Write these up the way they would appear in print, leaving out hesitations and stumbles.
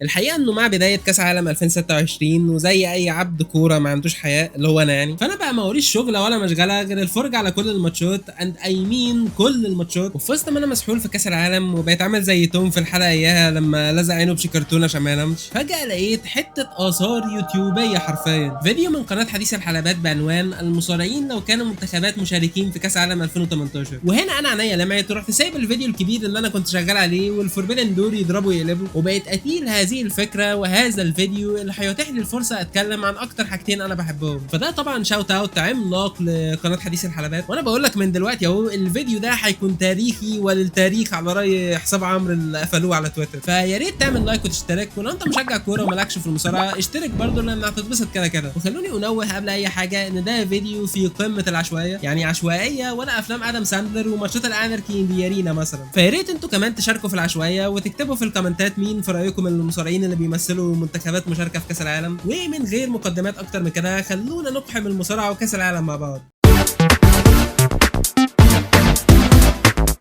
الحقيقة انه مع بداية كاس عالم 2026 وزي اي عبد كورة ما عندوش حياة اللي هو انا يعني، فانا بقى ما وريش شغله ولا مشغله غير الفرجة على كل الماتشات and I mean كل الماتشات. وفي وسط ما انا مسحول في كاس العالم وبقيت عامل زي توم في الحلقة اياها لما لزق عينه بشي كرتونة عشان ما ينامش، فجاة لقيت حتة اثار يوتيوبيه حرفيا، فيديو من قناة حديث الحلبات بعنوان المصارعين لو كانوا منتخبات مشاركين في كاس عالم 2018. وهنا انا عينيا لمعت ورحت سايب الفيديو الكبير اللي انا كنت شغال عليه وال Forbidden Door يضربوا يقلبوا، وبقيت قتيل هذه الفكرة وهذا الفيديو اللي هيتيح لي الفرصة اتكلم عن اكتر حاجتين انا بحبهم. فده طبعا shout out عملاق لقناه حديث الحلبات، وانا بقول لك من دلوقتي اهو الفيديو ده هيكون تاريخي وللتاريخ على راي حساب عمرو اللي قفلوه على تويتر. فيا ريت تعمل like وتشترك، ولو انت مشجع كورة ومالكش في المصارعة اشترك برضه لان هتتبسط كده كده. وخلوني انوه قبل اي حاجة ان ده فيديو في قمة العشوائية، يعني عشوائية ولا افلام ادم ساندلر وماتشات ال Anarchy in the Arena مثلا. فيا ريت انتوا كمان تشاركوا في العشوائية وتكتبوا في الكومنتات مين في رايكم المصارعين اللي بيمثلوا منتخبات مشاركة في كاس العالم. ومن غير مقدمات اكتر من كده خلونا نقحم المصارعة وكاس العالم مع بعض.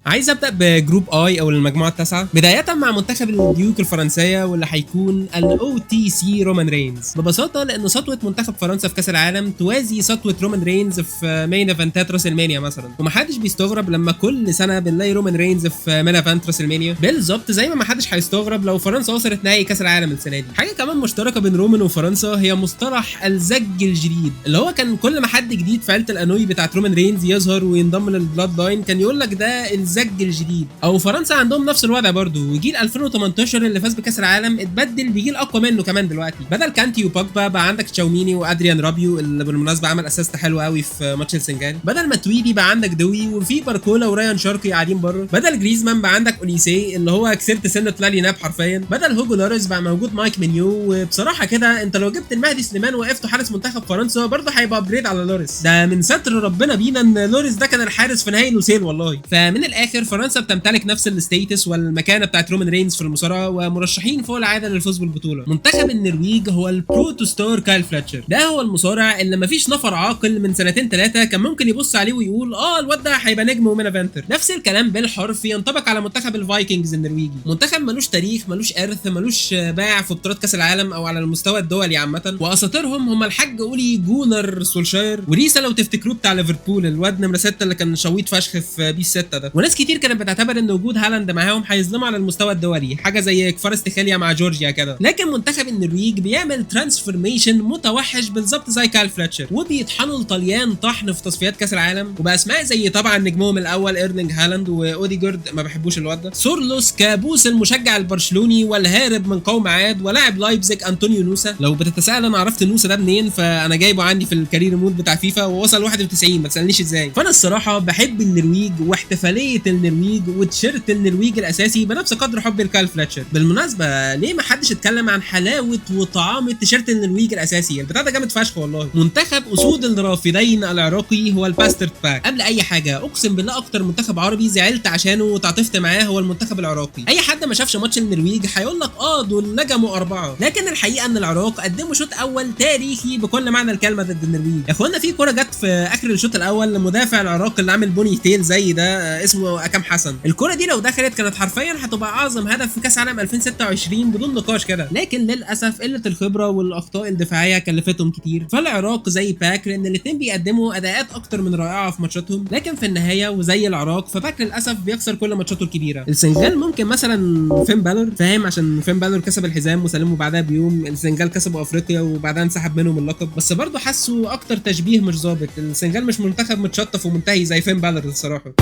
عايز ابدا ب group I او المجموعة التاسعة، بداية مع منتخب الديوك الفرنسية واللي هيكون ال OTC رومان رينز. ببساطة لان سطوة منتخب فرنسا في كاس العالم توازي سطوة رومان رينز في main event ات راسلمانيا مثلا، ومحدش بيستغرب لما كل سنة بنلاقي رومان رينز في main event راسلمانيا، بالظبط زي ما محدش هيستغرب لو فرنسا وصلت نهائي كاس العالم السنة دي. حاجة كمان مشتركة بين رومان وفرنسا هي مصطلح الزج الجديد، اللي هو كان كل ما حد جديد في عيله الانوي بتاعت رومان رينز يظهر وينضم لل Bloodline كان يقول لك ده الزج الجديد. او فرنسا عندهم نفس الوضع برضو، وجيل 2018 اللي فاز بكاس العالم اتبدل بجيل اقوى منه كمان دلوقتي، بدل كانتي وبوجبا بقى عندك تشاوميني وادريان رابيو اللي بالمناسبة عمل assist حلو قوي في ماتش السنغال، بدل ماتويدي بقى عندك دوي، وفي باركولا ورايان شاركي قاعدين بره، بدل جريزمان بقى عندك اوليسي اللي هو كسرت سنة طلع لي ناب حرفيا، بدل هوجو لوريس بقى موجود مايك مينيو. وبصراحة كده انت لو جبت المهدي سليمان وقفته حارس منتخب فرنسا برضه هيبقى upgrade على لوريس، ده من ستر ربنا بينا ان لوريس ده كان الحارس في نهائي لوسيل والله. فمن الاخر فرنسا بتمتلك نفس ال status والمكانة بتاعت رومان رينز في المصارعة ومرشحين فوق العادة للفوز بالبطولة. منتخب النرويج هو ال protostar كايل فلاتشر، ده هو المصارع اللي مفيش نفر عاقل من سنتين ثلاثة كان ممكن يبص عليه ويقول الواد ده هيبقى نجم و main eventer. نفس الكلام بالحرف ينطبق على منتخب الفايكنجز النرويجي، منتخب ملوش تاريخ ملوش ارث ملوش باع في بطولات كاس العالم او على المستوى الدولي عامة، واساطيرهم هم الحاج اولي جونر سولشاير وريسا لو تفتكروه بتاع ليفربول الواد نمره 6 اللي كان شويط فشخ في PES 6 ده. وناس كتير كانت بتعتبر ان وجود هالاند معاهم هيظلمه على المستوى الدولي، حاجة زي كفارستخيليا مع جورجيا كده، لكن منتخب النرويج بيعمل transformation متوحش بالظبط زي كايل فلاتشر، وبيطحنوا الطليان طحن في تصفيات كاس العالم، وباسماء زي طبعا نجمهم الاول ايرلينج هالاند واوديجارد ما بحبوش الواد ده، سورلوس كابوس المشجع البرشلوني والهارب من قوم عاد، ولاعب لايبزيج انطونيو نوسا. لو بتتساءل انا عرفت نوسا ده منين فانا جايبه عندي في ال career mode بتاع فيفا ووصل 91، ما تسالنيش ازاي. فانا الصراحة بحب النرويج واحتفاليه النرويج وتيشيرت النرويج الاساسي بنفس قدر حبي لكايل فلاتشر. بالمناسبة ليه ما حدش اتكلم عن حلاوة وطعامه تيشيرت النرويج الاساسي؟ البتاع ده جامد فشخ والله. منتخب اسود الرافدين العراقي هو ال Bastard Pack. قبل اي حاجة اقسم بالله اكتر منتخب عربي زعلت عشانه وتعاطفت معاه هو المنتخب العراقي. اي حد ما شافش ماتش النرويج هيقول لك دول لجموا 4، لكن الحقيقة ان العراق قدموا شوط اول تاريخي بكل معنى الكلمة ضد النرويج. يا اخوانا في كورة جت في اخر الشوط الاول لمدافع العراق اللي عامل ponytail زي ده اسمه اكام حسن، الكورة دي لو دخلت كانت حرفيا هتبقى اعظم هدف في كاس عالم 2026 بدون نقاش كده، لكن للاسف قلة الخبرة والاخطاء الدفاعية كلفتهم كتير. فالعراق زي باك لان الاثنين بيقدموا اداءات اكتر من رائعة في ماتشاتهم، لكن في النهاية وزي العراق فباك للاسف بيخسر كل ماتشاته الكبيرة. السنغال ممكن مثلا فين بالور، فاهم، عشان فين بالور كسب الحزام وسلمه بعدها بيوم، السنغال كسبوا افريقيا وبعدها انسحب منهم اللقب، بس برضه حاسه اكتر تشبيه مش ظابط. السنغال مش منتخب متشطف ومنتهي زي فين بالور الصراحة.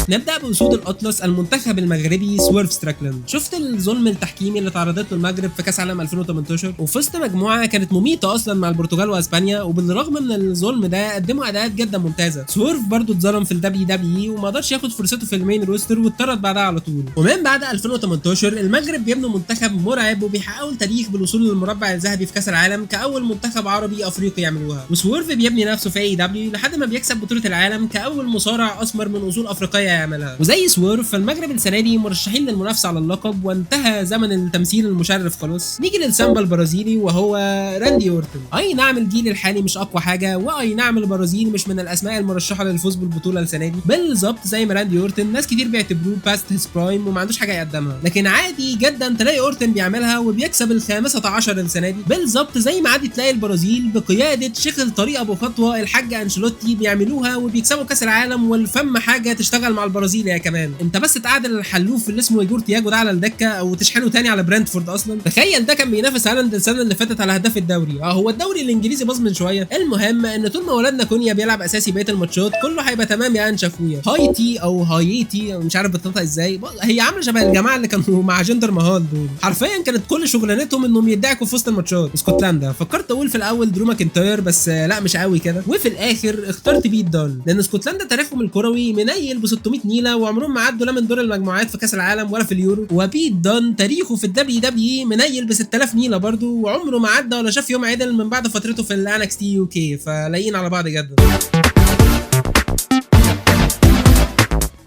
نبدا باسود الاطلس المنتخب المغربي سويرف ستراكلاند. شفت الظلم التحكيمي اللي تعرضت له المغرب في كاس عالم 2018 وفي وسط مجموعة كانت مميته اصلا مع البرتغال واسبانيا، وبالرغم من الظلم ده قدموا اداءات جدا ممتازة. سويرف برضو اتظلم في ال WWE وما قدرش ياخد فرصته في ال main roster واتطرد بعدها على طول. ومن بعد 2018 المغرب بيبنوا منتخب مرعب وبيحققوا التاريخ بالوصول للمربع الذهبي في كاس العالم كاول منتخب عربي افريقي يعملوها. وسويرف بيبني نفسه في AEW لحد ما بيكسب بطوله العالم كاول مصارع اسمر من اصول افريقية هيعملها. وزي سويرف فالمغرب السنة دي مرشحين للمنافسة على اللقب، وانتهى زمن التمثيل المشرف خلاص. نيجي للسامبا البرازيلي وهو راندي اورتن. اي نعم الجيل الحالي مش اقوى حاجة، واي نعم البرازيل مش من الاسماء المرشحه للفوز بالبطولة السنة دي، بالظبط زي ما راندي اورتن ناس كتير بيعتبروه past his prime وما عندوش حاجة يقدمها، لكن عادي جدا تلاقي اورتن بيعملها وبيكسب ال15 السنة دي، بالظبط زي ما عادي تلاقي البرازيل بقيادة شيخ الطريق ابو خطوة الحاج انشيلوتي بيعملوها وبيكسبوا كاس العالم، والفم حاجة تشتغل مع البرازيل يا كمان. انت بس تعادل الحلوف اللي اسمه ايجور تياجو ده على الدكة او تشحنه تاني على برنتفورد اصلا. تخيل ده كان بينافس هالاند السنة اللي فاتت على هداف الدوري، هو الدوري الانجليزي باظ من شوية. المهم ان طول ما ولدنا كونيا بيلعب اساسي بقية الماتشات كله هيبقى تمام يا انش اخويا. هايتي او هايتي مش عارف بتنطق ازاي، هي عامله شبه الجماعة اللي كانوا مع جندر مهال دول، حرفيا كانت كل شغلانتهم انهم يدعكوا في وسط الماتشات. اسكتلندا فكرت اقول في الاول درو ماكنتاير بس لا مش قوي كده، وفي الاخر اخترت بيت دان، لان اسكتلندا تاريخهم الكروي منيل ب 600 نيله وعمرهم ما عدوا لا من دور المجموعات في كاس العالم ولا في اليورو، وبيت دان تاريخه في ال WWE منيل ب 6000 نيله برده وعمره ما عدى ولا شاف يوم عدل من بعد فترته في ال NXT UK، فلاقيين على بعض جدا.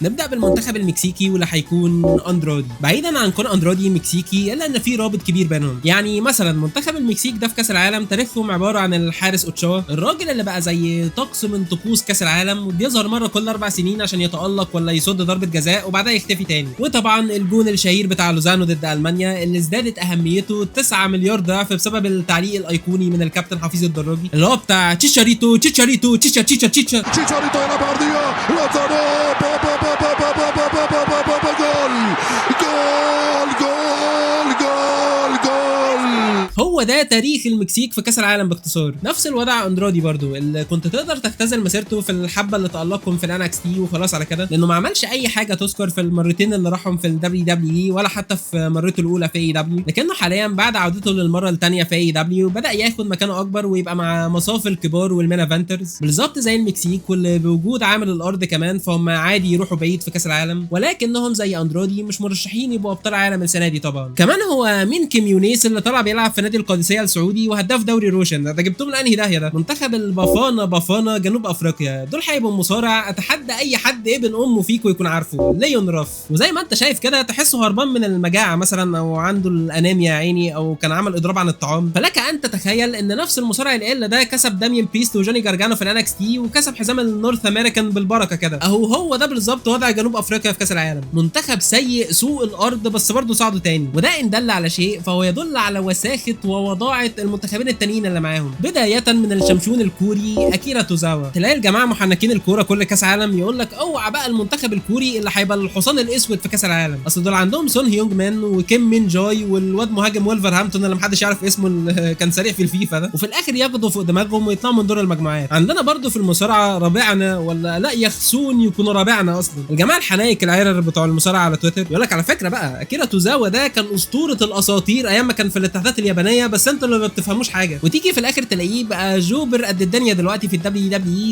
نبدا بالمنتخب المكسيكي واللي هيكون اندرادي. بعيدا عن كون اندرادي مكسيكي الا ان في رابط كبير بينهم، يعني مثلا منتخب المكسيك ده في كاس العالم تاريخهم عبارة عن الحارس اوتشوا، الراجل اللي بقى زي طقس من طقوس كاس العالم وبيظهر مرة كل 4 سنين عشان يتالق ولا يصد ضربه جزاء وبعدها يختفي تاني. وطبعا الجون الشهير بتاع لوزانو ضد المانيا اللي ازدادت اهميته 9 مليار ضعف بسبب التعليق الايقوني من الكابتن حفيظ الدراجي اللي هو بتاع تشيتشاريتو تشيتشاريتو تشيتشا تشيتشا تشيتشا تشيتشاريتو يلعب عرضية لوزانو جول جول جول جول جول. هو ده تاريخ المكسيك في كاس العالم باختصار. نفس الوضع اندرادي برضو اللي كنت تقدر تختزل مسيرته في الحبة اللي تالقهم في ال NXT وخلاص على كده، لانه ما عملش اي حاجة تذكر في المرتين اللي راحهم في ال WWE ولا حتى في مرته الاولى في AEW، لكنه حاليا بعد عودته للمرة الثانية في AEW بدا ياخد مكانه اكبر ويبقى مع مصاف الكبار وال main eventers بالظبط زي المكسيك، واللي بوجود عامل الارض كمان فهم عادي يروحوا بعيد في كاس العالم، ولكنهم زي اندرادي مش مرشحين يبقوا ابطال عالم السنة دي. طبعا كمان هو مين كيميونيس اللي طلع بيلعب في نادي القادسية السعودي وهداف دوري روشن، ده جبتهم لانهي داهية ده؟ منتخب البافانا بافانا جنوب افريقيا، دول هيبقوا مصارع اتحدى اي حد ابن امه فيكو يكون عارفه، ليون راف. وزي ما انت شايف كده تحسه هربان من المجاعة مثلا او عنده الانيميا يا عيني او كان عمل اضراب عن الطعام، فلك ان تتخيل ان نفس المصارع القلة ده كسب داميان بريست وجوني جارجانو في ال NXT وكسب حزام ال North American بالبركة كده. اهو هو ده بالظبط وضع جنوب افريقيا في كاس العالم، منتخب سيء سوء الارض بس برضه صعدوا تاني، وده ان دل على شيء فهو يدل على وساخة ووضاعه المنتخبين التانيين اللي معاهم، بداية من الشمشون الكوري اكيرا توزاوا. تلاقي الجماعة محنكين الكورة كل كاس عالم يقول لك اوعى بقى المنتخب الكوري اللي هيبقى الحصان الاسود في كاس العالم، اصل دول عندهم سون هيونج مان وكيم مين جاي والواد مهاجم ولفرهامبتون اللي محدش يعرف اسمه اللي كان سريع في الفيفا ده، وفي الاخر ياخدوا فوق دماغهم ويطلعوا من دور المجموعات. عندنا برضو في المصارعة رابعنا ولا لا يخسون يكونوا رابعنا اصلا، الجماعة الحنايك العيرر بتوع المصارعة على تويتر يقول لك على فكرة بقى اكيرا توزاوا ده كان اسطورة الاساطير ايام ما كان في الاتحادات اليابانية، بس انتوا اللي ما بتفهموش حاجة، وتيجي في الاخر تلاقيه بقى jobber قد الدنيا دلوقتي في ال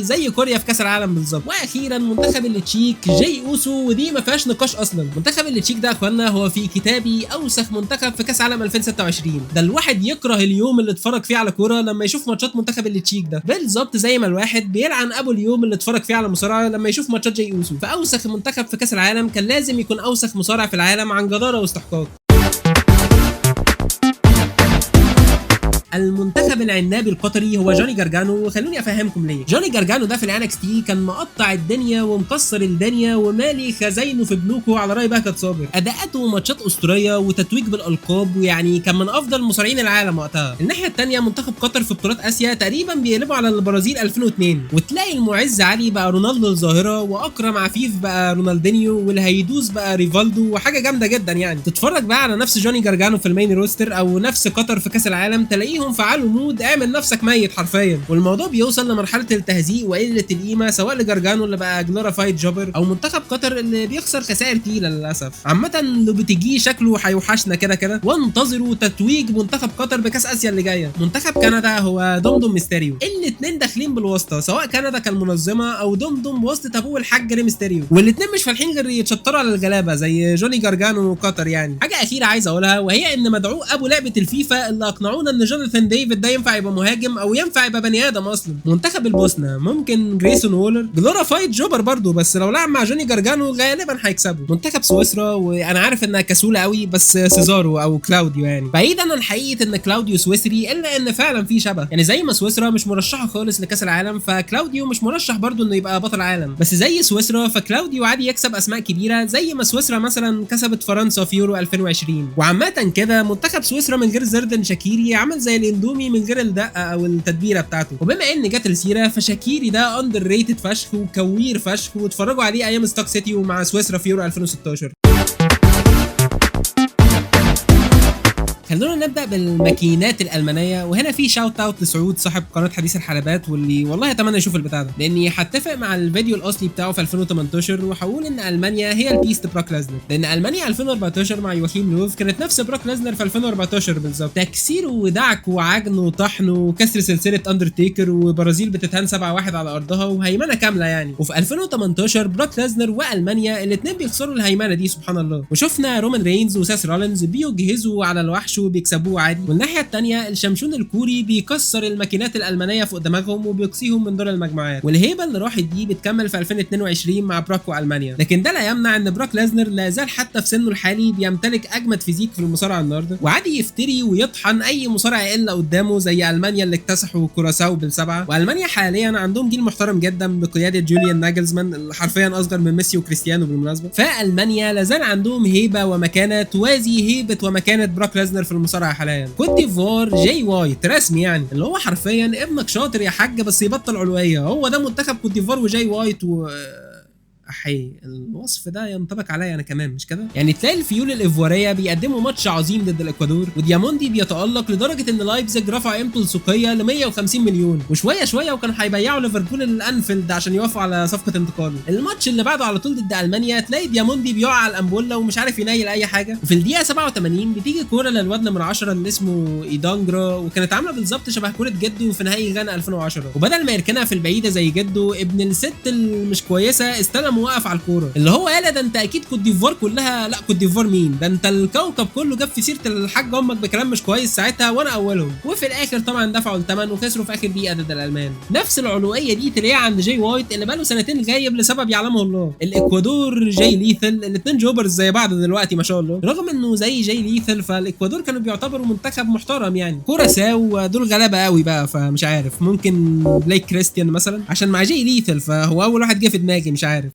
WWE زي كوريا في كاس العالم بالظبط. واخيرا منتخب التشيك جاي اوسو، ودي ما فيهاش نقاش اصلا. منتخب التشيك ده يا اخوانا هو في كتابي اوسخ منتخب في كاس عالم 2026، ده الواحد يكره اليوم اللي اتفرج فيه على كورة لما يشوف ماتشات منتخب التشيك ده، بالظبط زي ما الواحد بيلعن ابو اليوم اللي اتفرج فيه على مصارعه لما يشوف ماتشات جاي اوسو. فاوسخ منتخب في كاس العالم كان لازم يكون اوسخ مصارع في العالم عن جداره واستحقاق. المنتخب العنابي القطري هو جوني جارجانو، وخلوني افهمكم ليه. جوني جارجانو ده في ال NXT كان مقطع الدنيا ومكسر الدنيا ومالي خزاينه في بنوكه على راي بهجت صابر، اداءاته وماتشات اسطورية وتتويج بالالقاب، ويعني كان من افضل مصارعين العالم وقتها. الناحية الثانية منتخب قطر في بطولات اسيا تقريبا بيقلبوا على البرازيل 2002، وتلاقي المعز علي بقى رونالدو الظاهرة، واكرم عفيف بقى رونالدينيو، والهيدوس بقى ريفالدو، وحاجه جامدة جدا يعني. تتفرج بقى على نفس جوني جارجانو في ال main roster او نفس قطر في كاس العالم تلاقيهم فعلوا mode اعمل نفسك ميت حرفيا، والموضوع بيوصل لمرحلة التهزيء وقلة القيمة سواء لجرجانو اللي بقى glorified jobber او منتخب قطر اللي بيخسر خسائر تقيلة للاسف. عامة لوبيتيجي شكله هيوحشنا كده كده، وانتظروا تتويج منتخب قطر بكاس اسيا اللي جاية. منتخب كندا هو دومدوم ميستيريو، الاثنين داخلين بالواسطة سواء كندا كالمنظمه او دومدوم بواسطة ابوه الحاج ري ميستيريو، والاثنين مش فالحين غير يتشطروا على الغلابة زي جوني جارجانو وقطر يعني. حاجة اخيرة عايز اقولها وهي ان مدعو ابو لعبه الفيفا اللي اقنعونا ان جوناثان جوناثان ديفيد ده ينفع يبقى مهاجم او ينفع يبقى بني ادم اصلا. منتخب البوسنة ممكن جريسون وولر، glorified jobber برضه، بس لو لعب مع جوني جارجانو غالبا هيكسبه. منتخب سويسرا، وانا عارف انها كسوله قوي، بس سيزارو او كلاوديو يعني، بعيدا عن حقيقة ان كلاوديو سويسري الا ان فعلا في شبه، يعني زي ما سويسرا مش مرشحة خالص لكاس العالم فكلاوديو مش مرشح برضه انه يبقى بطل عالم، بس زي سويسرا فكلاوديو عادي يكسب اسماء كبيرة زي ما سويسرا مثلا كسبت فرنسا في يورو 2020. وعامة كده منتخب سويسرا من غير زردن شاكيري عمل زي الاندومي من غير الدقة او التدبيره بتاعته. وبما ان جت السيرة فشاكيري ده underrated فشخ وكوير فشخ، واتفرجوا عليه ايام ستوك سيتي ومع سويسرا في يورو 2016. خلونا نبدا بالماكينات الالمانية، وهنا في shout out لسعود صاحب قناة حديث الحلبات، واللي والله اتمنى يشوف البتاع ده لاني هتفق مع الفيديو الاصلي بتاعه في 2018، وهقول ان المانيا هي ال beast بروك ليزنر، لان المانيا 2014 مع يواخيم لوف كانت نفس بروك ليزنر في 2014 بالظبط، تكسير ودعك وعجن وطحن وكسر سلسلة اندرتيكر، وبرازيل بتتهان 7-1 على ارضها وهيمنه كاملة يعني. وفي 2018 بروك ليزنر والمانيا الاثنين بيخسروا الهيمنة دي سبحان الله، وشفنا رومان رينز وساس رولينز بيجهزوا على الوحش وبيكسبوه عادي، والناحية الثانية الشمشون الكوري بيكسر الماكينات الالمانية فوق دماغهم وبيقصيهم من دور المجموعات، والهيبة اللي راحت دي بتكمل في 2022 مع بروك والمانيا. لكن ده لا يمنع ان بروك ليزنر لا زال حتى في سنة الحالي بيمتلك اجمد physique في المصارعة النهارده، وعادي يفتري ويطحن اي مصارع الا قدامه زي المانيا اللي اكتسحوا كوراساو بالسبعه. والمانيا حاليا عندهم جيل محترم جدا بقيادة جوليان ناجلزمان اللي حرفيا اصغر من ميسي وكريستيانو بالمناسبة. فالمانيا لا زال عندهم هيبة ومكانه توازي هيبة ومكانه بروك ليزنر في المصارعة حاليا. كوت ديفوار جاي وايت رسمي يعني، اللي هو حرفيا ابنك شاطر يا حاج بس يبطل علويه، هو ده منتخب كوت ديفوار وجاي وايت و احي الوصف ده ينطبق عليا انا كمان مش كده؟ يعني تلاقي الفيول الايفواريه بيقدموا ماتش عظيم ضد الاكوادور، ودياموندي بيتالق لدرجة ان لايبزيج رفع قيمته السوقية ل 150 مليون، وشوية شوية وكانوا هيبيعوا ليفربول الانفيلد عشان يوافقوا على صفقة انتقاله. الماتش اللي بعده على طول ضد المانيا تلاقي دياموندي بيقع على الامبوله ومش عارف ينيل اي حاجة، وفي الدقيقة 87 بتيجي كورة للواد نمره 10 اللي اسمه ايدانجرا، وكانت عامله بالظبط شبه كورة جده في نهائي غانا 2010، وبدل ما يركنها في البعيدة زي جده ابن الست اللي مش كويسة استلم وقف على الكورة، اللي هو قال ده انت اكيد كوت ديفوار كلها، لا كوت ديفوار مين ده انت الكوكب كله جاب في سيره الحاج امك بكلام مش كويس ساعتها وانا اولهم. وفي الاخر طبعا دفعوا الثمن وخسروا في اخر دقيقة ضد الالمان. نفس العلوية دي تلاقيها عند جاي وايت اللي بقاله سنتين غايب لسبب يعلمه الله. الاكوادور جاي ليثل الاثنين jobbers زي بعض دلوقتي ما شاء الله، رغم انه زي جاي ليثل فالاكوادور كانوا بيعتبروا منتخب محترم يعني. كوراساو دول غلابة قوي بقى، فمش عارف ممكن بليك كريستيان مثلا عشان مع جاي ليثل فهو اول واحد جه في دماغي مش عارف.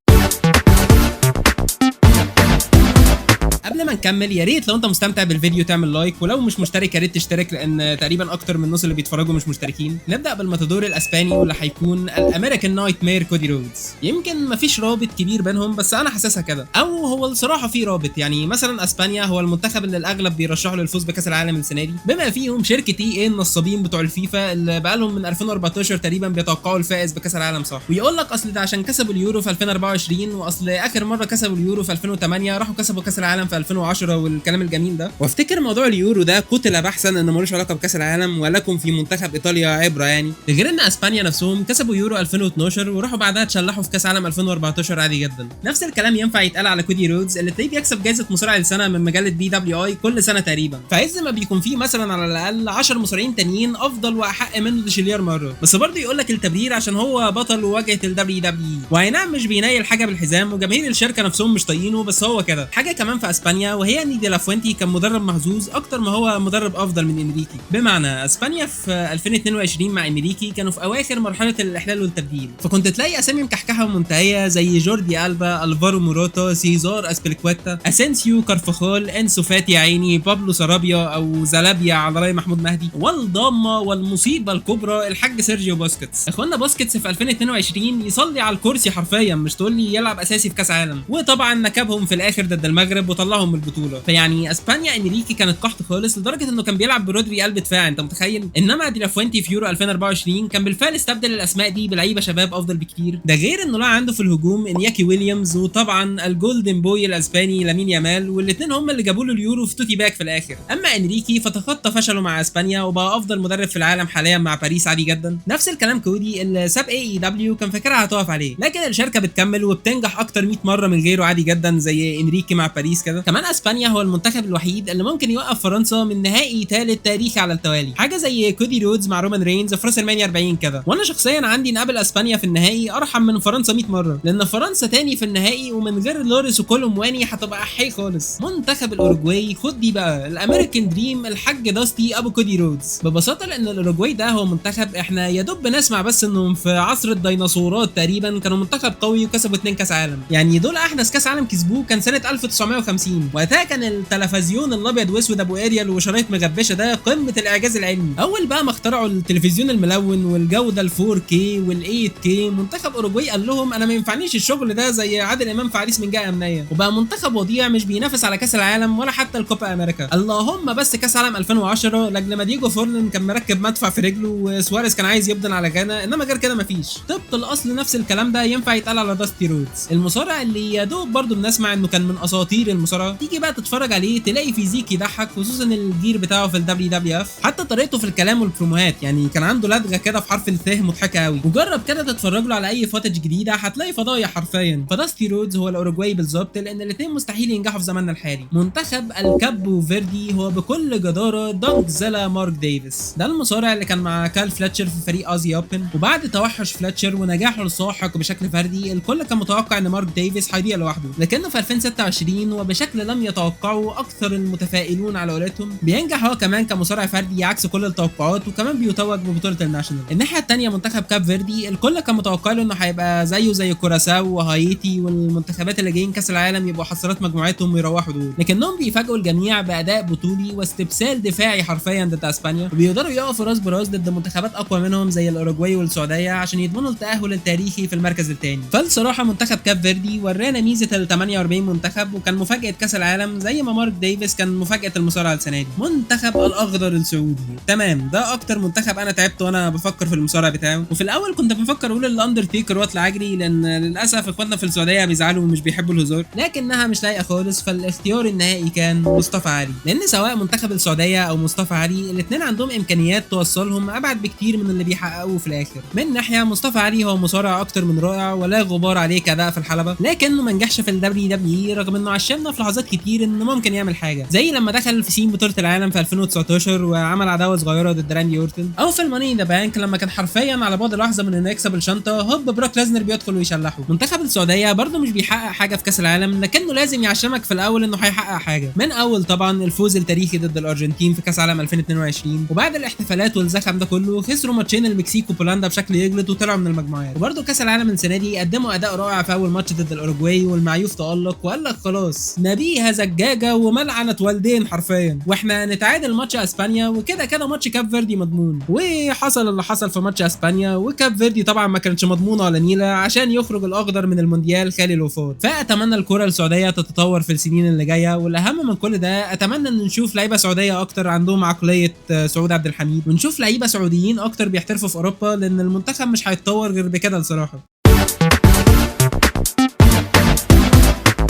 قبل ما نكمل يا ريت لو انت مستمتع بالفيديو تعمل like، ولو مش مشترك يا ريت تشترك لان تقريبا اكتر من نص اللي بيتفرجوا مش مشتركين. نبدا بالماتادور الاسباني واللي هيكون ال American Nightmare كودي رودز. يمكن مفيش رابط كبير بينهم بس انا حاسسها كده، او هو الصراحة في رابط. يعني مثلا اسبانيا هو المنتخب اللي الاغلب بيرشحه للفوز بكاس العالم السنة دي، بما فيهم شركة EA النصابين بتوع الفيفا اللي بقالهم من 2014 تقريبا بيتوقعوا الفائز بكاس العالم صح، ويقول لك اصل ده عشان كسبوا اليورو في 2024، واصل اخر مرة كسبوا اليورو في 2008 راحوا كسبوا كاس العالم في 2010 والكلام الجميل ده. وافتكر موضوع اليورو ده قتل بحثا انه ملوش علاقة بكاس العالم، ولكم في منتخب ايطاليا عبره يعني. غير ان اسبانيا نفسهم كسبوا يورو 2012 وراحوا بعدها اتشلحوا في كاس عالم 2014 عادي جدا. نفس الكلام ينفع يتقال على كودي رودز اللي تلاقيه بيكسب جائزة مصارع السنة من مجلة PWI كل سنة تقريبا، فعز ما بيكون فيه مثلا على الاقل 10 مصارعين تانيين افضل واحق منه دشيليار مرة، بس برضه يقول لك التبرير عشان هو بطل وواجهه ال WWE، واي نعم مش بينيل حاجة بالحزام وجماهير الشركة نفسهم مش طايقينه بس هو كده. حاجة كمان في اسبانيا وهي ان دي لافوينتي كان مدرب محظوظ اكتر ما هو مدرب افضل من انريكي، بمعنى اسبانيا في 2022 مع انريكي كانوا في اواخر مرحلة الاحلال والتبديل، فكنت تلاقي اسامي مكحكحه ومنتهيه زي جوردي البا، الفارو موروتا، سيزار اسبليكويتا، اسينسيو كارفاخال، انسو فاتي عيني، بابلو سارابيا او زلابيا على راي محمود مهدي، والضامه والمصيبة الكبرى الحاج سيرجيو بوسكيتس. اخوانا بوسكيتس في 2022 يصلي على الكرسي حرفيا، مش تقول لي يلعب اساسي في كاس عالم، وطبعا نكبهم في الاخر ضد المغرب وطلعهم من البطولة. فيعني اسبانيا انريكي كانت قحط خالص لدرجة انه كان بيلعب برودري قلب دفاع، انت متخيل؟ انما دي لافوينتي في يورو 2024 كان بالفعل استبدل الاسماء دي بلعيبه شباب افضل بكتير، ده غير انه لا عنده في الهجوم انياكي ويليامز وطبعا ال golden boy الاسباني لامين يامال، والاثنين هم اللي جابوا له اليورو في tote bag في الاخر. اما انريكي فتخطى فشله مع اسبانيا وبقى افضل مدرب في العالم حاليا مع باريس عادي جدا. نفس الكلام كودي اللي ساب AEW كان فاكرها هتقف عليه، لكن الشركة بتكمل وبتنجح اكتر 100 مرة من غيره عادي جدا زي انريكي مع باريس كده. كان كمان اسبانيا هو المنتخب الوحيد اللي ممكن يوقف فرنسا من نهائي ثالث تاريخي على التوالي، حاجة زي كودي رودز مع رومان رينز في راسلمانيا 40 كده. وانا شخصيا عندي نقابل اسبانيا في النهائي ارحم من فرنسا 100 مرة، لان فرنسا تاني في النهائي ومن غير لوريس وكولومواني هتبقى حي خالص. منتخب الاوروجواي، خد دي بقى ال American Dream، الحاج داستي ابو كودي رودز. ببساطة لان الاوروجواي ده هو منتخب احنا يا دوب بنسمع بس انهم في عصر الديناصورات تقريبا كانوا منتخب قوي وكسبوا 2 كاس عالم، يعني دول احدث كاس عالم كسبوه كان سنة 1950، وقتها كان التلفزيون الابيض واسود ابو اريال وشرايط مغبشه ده قمة الاعجاز العلمي. اول بقى ما اخترعوا التلفزيون الملون والجودة ال 4K وال 8K، منتخب اوروجواي قال لهم انا ما ينفعنيش الشغل ده زي عادل امام في عريس من جهة امنية، وبقى منتخب وضيع مش بينافس على كاس العالم ولا حتى الكوبا امريكا، اللهم بس كاس عالم 2010 لاجل ما ديجو فورلان كان مركب مدفع في رجله وسواريز كان عايز يبدن على غانا، انما غير كده مفيش. طبق الاصل نفس الكلام ده ينفع يتقال على داستي رودز، المصارع اللي يا دوب برضه بنسمع انه كان من اساطير المصارعة، تيجي بقى تتفرج عليه تلاقي physique يضحك، خصوصا ال gear بتاعه في ال WWF، حتى طريقته في الكلام والبروموهات، يعني كان عنده لدغه كده في حرف الثاء مضحكة قوي. وجرب كده تتفرج له على اي footage جديدة هتلاقي فضايح حرفيا. فداستي رودز هو الاوروجواي بالظبط، لان الاثنين مستحيل ينجحوا في زماننا الحالي. منتخب الكابو فيردي هو بكل جداره دونكزيلا مارك ديفيس، ده المصارع اللي كان مع كال فلاتشر في فريق Aussie Open، وبعد توحش فلاتشر ونجاحه الساحق بشكل فردي الكل كان متوقع ان مارك ديفيس هيضيع لوحده، لكنه في 2026 وبشكل لم يتوقعه اكثر المتفائلون على قولتهم بينجح هو كمان كمصارع فردي عكس كل التوقعات، وكمان بيتوج ببطولة ال National. الناحية الثانية منتخب كاب فيردي الكل كان متوقع له انه هيبقى زيه زي كوراساو وهايتي والمنتخبات اللي جايين كاس العالم يبقوا حصرات مجموعتهم ويروحوا دول، لكنهم بيفاجئوا الجميع باداء بطولي واستبسال دفاعي حرفيا ضد اسبانيا، وبيقدروا يقفوا راس براس ضد منتخبات اقوى منهم زي الاوروجواي والسعودية عشان يضمنوا التاهل التاريخي في المركز الثاني. فالصراحه منتخب كاب فيردي ورانا ميزة ال 48 منتخب، وكان مفاجاة كاس العالم زي ما مارك ديفيس كان مفاجاة المصارعة السنة دي. منتخب الاخضر السعودي، تمام، ده اكتر منتخب انا تعبت وانا بفكر في المصارع بتاعه، وفي الاول كنت بفكر اقول الاندرتيكر واطلع اجري، لان للاسف اخواتنا في السعودية بيزعلوا ومش بيحبوا الهزار، لكنها مش لايقة خالص. فالاختيار النهائي كان مصطفى علي، لان سواء منتخب السعودية او مصطفى علي الاثنين عندهم امكانيات توصلهم ابعد بكتير من اللي بيحققوه في الاخر. من ناحية مصطفى علي هو مصارع اكتر من رائع ولا غبار عليه كاداء في الحلبة، لكنه ما نجحش في ال WWE رغم انه عشمنا في لحظات كتير انه ممكن يعمل حاجة، زي لما دخل في scene بطوله العالم في 2019 وعمل عداوة صغيرة ضد راندي اورتن، او في ال Money in the Bank لما كان حرفيا على بعد لحظة من انه يكسب الشنطة هوب بروك ليزنر بيدخل ويشلحه. منتخب السعودية برضه مش بيحقق حاجة في كاس العالم، لكنه لازم يعشمك في الاول انه هيحقق حاجة، من اول طبعا الفوز التاريخي ضد الارجنتين في كاس عالم 2022، وبعد الاحتفالات والزخم ده كله خسروا ماتشين المكسيك وبولندا بشكل يجلط وطلعوا من المجموعات. وبرضه كاس العالم السنة دي قدموا اداء رائع في اول ماتش ضد الاوروجواي، والمعيوف تالق وقال لك خلاص نبيها زجاجة وملعنه والدين حرفيا، واحنا نتعادل ماتش اسبانيا وكده كده ماتش كاب فيردي مضمون. وحصل اللي حصل في ماتش اسبانيا، وكاب فيردي طبعا ما كانتش مضمونه ولا نيله عشان يخرج الاخضر من المونديال خالي الوفاض. فاتمنى الكره السعودية تتطور في السنين اللي جاية، والاهم من كل ده اتمنى ان نشوف لعيبة سعودية اكتر عندهم عقلية سعود عبد الحميد، ونشوف لعيبة سعوديين اكتر بيحترفوا في اوروبا، لان المنتخب مش هيتطور غير بكده الصراحة.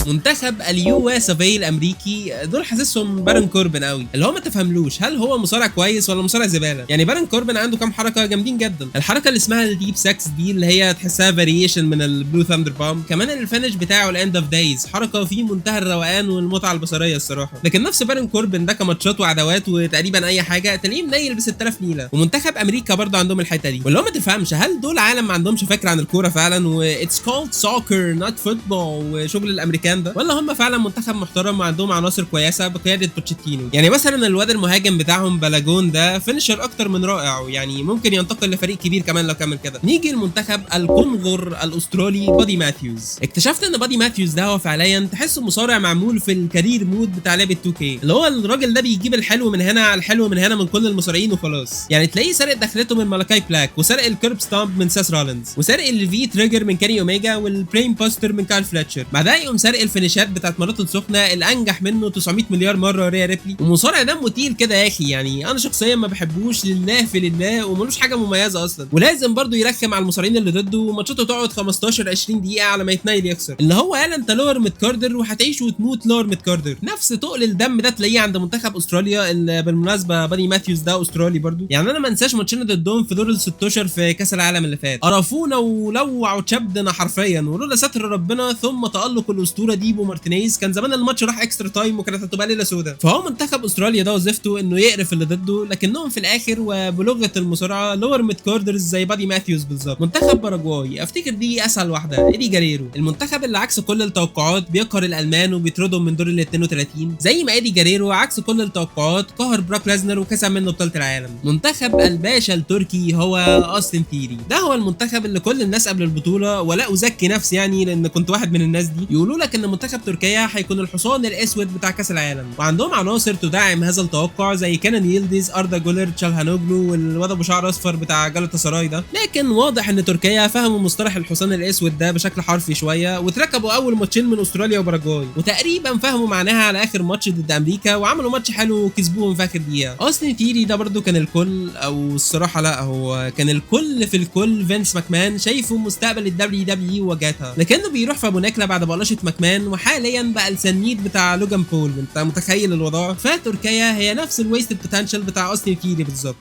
منتخب ال US of A الامريكي دول حاسسهم بارون كوربن قوي، اللي هو ما تفهملوش هل هو مصارع كويس ولا مصارع زبالة. يعني بارون كوربن عنده كام حركة جامدين جدا، الحركة اللي اسمها ال Deep 6 دي اللي هي تحسها variation من ال Blue Thunder Bomb، كمان ال finish بتاعه ال End of Days حركة في منتهى الروقان والمتعة البصرية الصراحة. لكن نفس بارون كوربن ده كماتشات وعداوات وتقريبا اي حاجة تلاقيه منيل ب 6000 نيله. ومنتخب امريكا برضه عندهم الحتة دي، واللي هو ما تفهمش هل دول عالم ما عندهمش فكرة عن الكورة فعلا و it's called soccer not football وشغل الامريكان ده، ولا هم فعلا منتخب محترم وعندهم عناصر كويسة بقيادة بوتشيتينو. يعني مثلا الواد المهاجم بتاعهم بالاجون ده finisher اكتر من رائع، يعني ممكن ينتقل لفريق كبير كمان لو كمل كده. نيجي لمنتخب الكونغر الاسترالي بادي ماثيوز. اكتشفت ان بادي ماثيوز ده هو فعليا تحسه مصارع معمول في ال career mode بتاع لعبه 2K، اللي هو الراجل ده بيجيب الحلو من هنا على الحلو من هنا من كل المصارعين وخلاص. يعني تلاقيه سرق دخلته من مالاكاي بلاك، وسرق ال Curb Stomp من ساس رولينز، وسرق ال V-Trigger من كاني اوميجا، وال Brainbuster من كارل فلاتشر. بعدها يقوم سارق الفينيشات بتاعت مراته السخنة الانجح منه 900 مليار مرة ريا ريبلي. ومصارع دمه تقيل كده يا اخي، يعني انا شخصيا ما بحبوش لله في لله، وملوش حاجة مميزة اصلا، ولازم برضه يرخم على المصارعين اللي ضده، وماتشاته تقعد 15 20 دقيقة على ما يتنيل يخسر. اللي هو قال انت lower mid-carder وهتعيش وتموت lower mid-carder. نفس تقل الدم ده تلاقيه عند منتخب استراليا اللي بالمناسبة بادي ماثيوز ده استرالي برضه. يعني انا ما انساش ماتشنا ضدهم في دور ال 16 في كاس العالم اللي فات، قرفونا ولوعوا تشبدنا حرفيا، ولولا ستر ربنا ثم تالق الاسطورة الكورة ديبو مارتينيز كان زمان الماتش راح extra time وكانت هتبقى ليلة سودا. فهو منتخب استراليا ده وظيفته انه يقرف اللي ضده، لكنهم في الاخر وبلغه المصارعة lower mid-carders زي بادي ماثيوز بالظبط. منتخب باراجواي، افتكر دي اسهل واحدة، ايدي جاريرو، المنتخب اللي عكس كل التوقعات بيقهر الالمان وبيطردهم من دور ال 32، زي ما ايدي جاريرو عكس كل التوقعات قهر براك لازنر وكسب منه بطوله العالم. منتخب الباشا التركي هو اوستن ثيري، ده هو المنتخب اللي كل الناس قبل البطولة، ولا ازكي نفسي يعني لان كنت واحد من الناس دي، يقولوا لك ان منتخب تركيا هيكون الحصان الاسود بتاع كاس العالم، وعندهم عناصر تدعم هذا التوقع زي كانان يلديز، اردا جولر، تشالهانوجلو، والواد ابو شعر اصفر بتاع جالاتا سراي ده. لكن واضح ان تركيا فهموا مصطلح الحصان الاسود ده بشكل حرفي شوية، واتركبوا اول ماتشين من استراليا وباراجواي، وتقريبا فهموا معناها على اخر ماتش ضد امريكا، وعملوا ماتش حلو وكسبوهم في اخر دقيقة. اوستن ثيري ده برده كان الكل، او الصراحة لا، هو كان الكل في الكل. فينس ماكمان شايفه مستقبل ال WWE وواجهتها، لكنه بيروح في ابو نكله بعد بقلشه ماكمان، وحاليا بقى السنيد بتاع لوجان بول. انت متخيل الوضع؟ فتركيا هي نفس ال wasted potential بتاع اوستن ثيري بالظبط.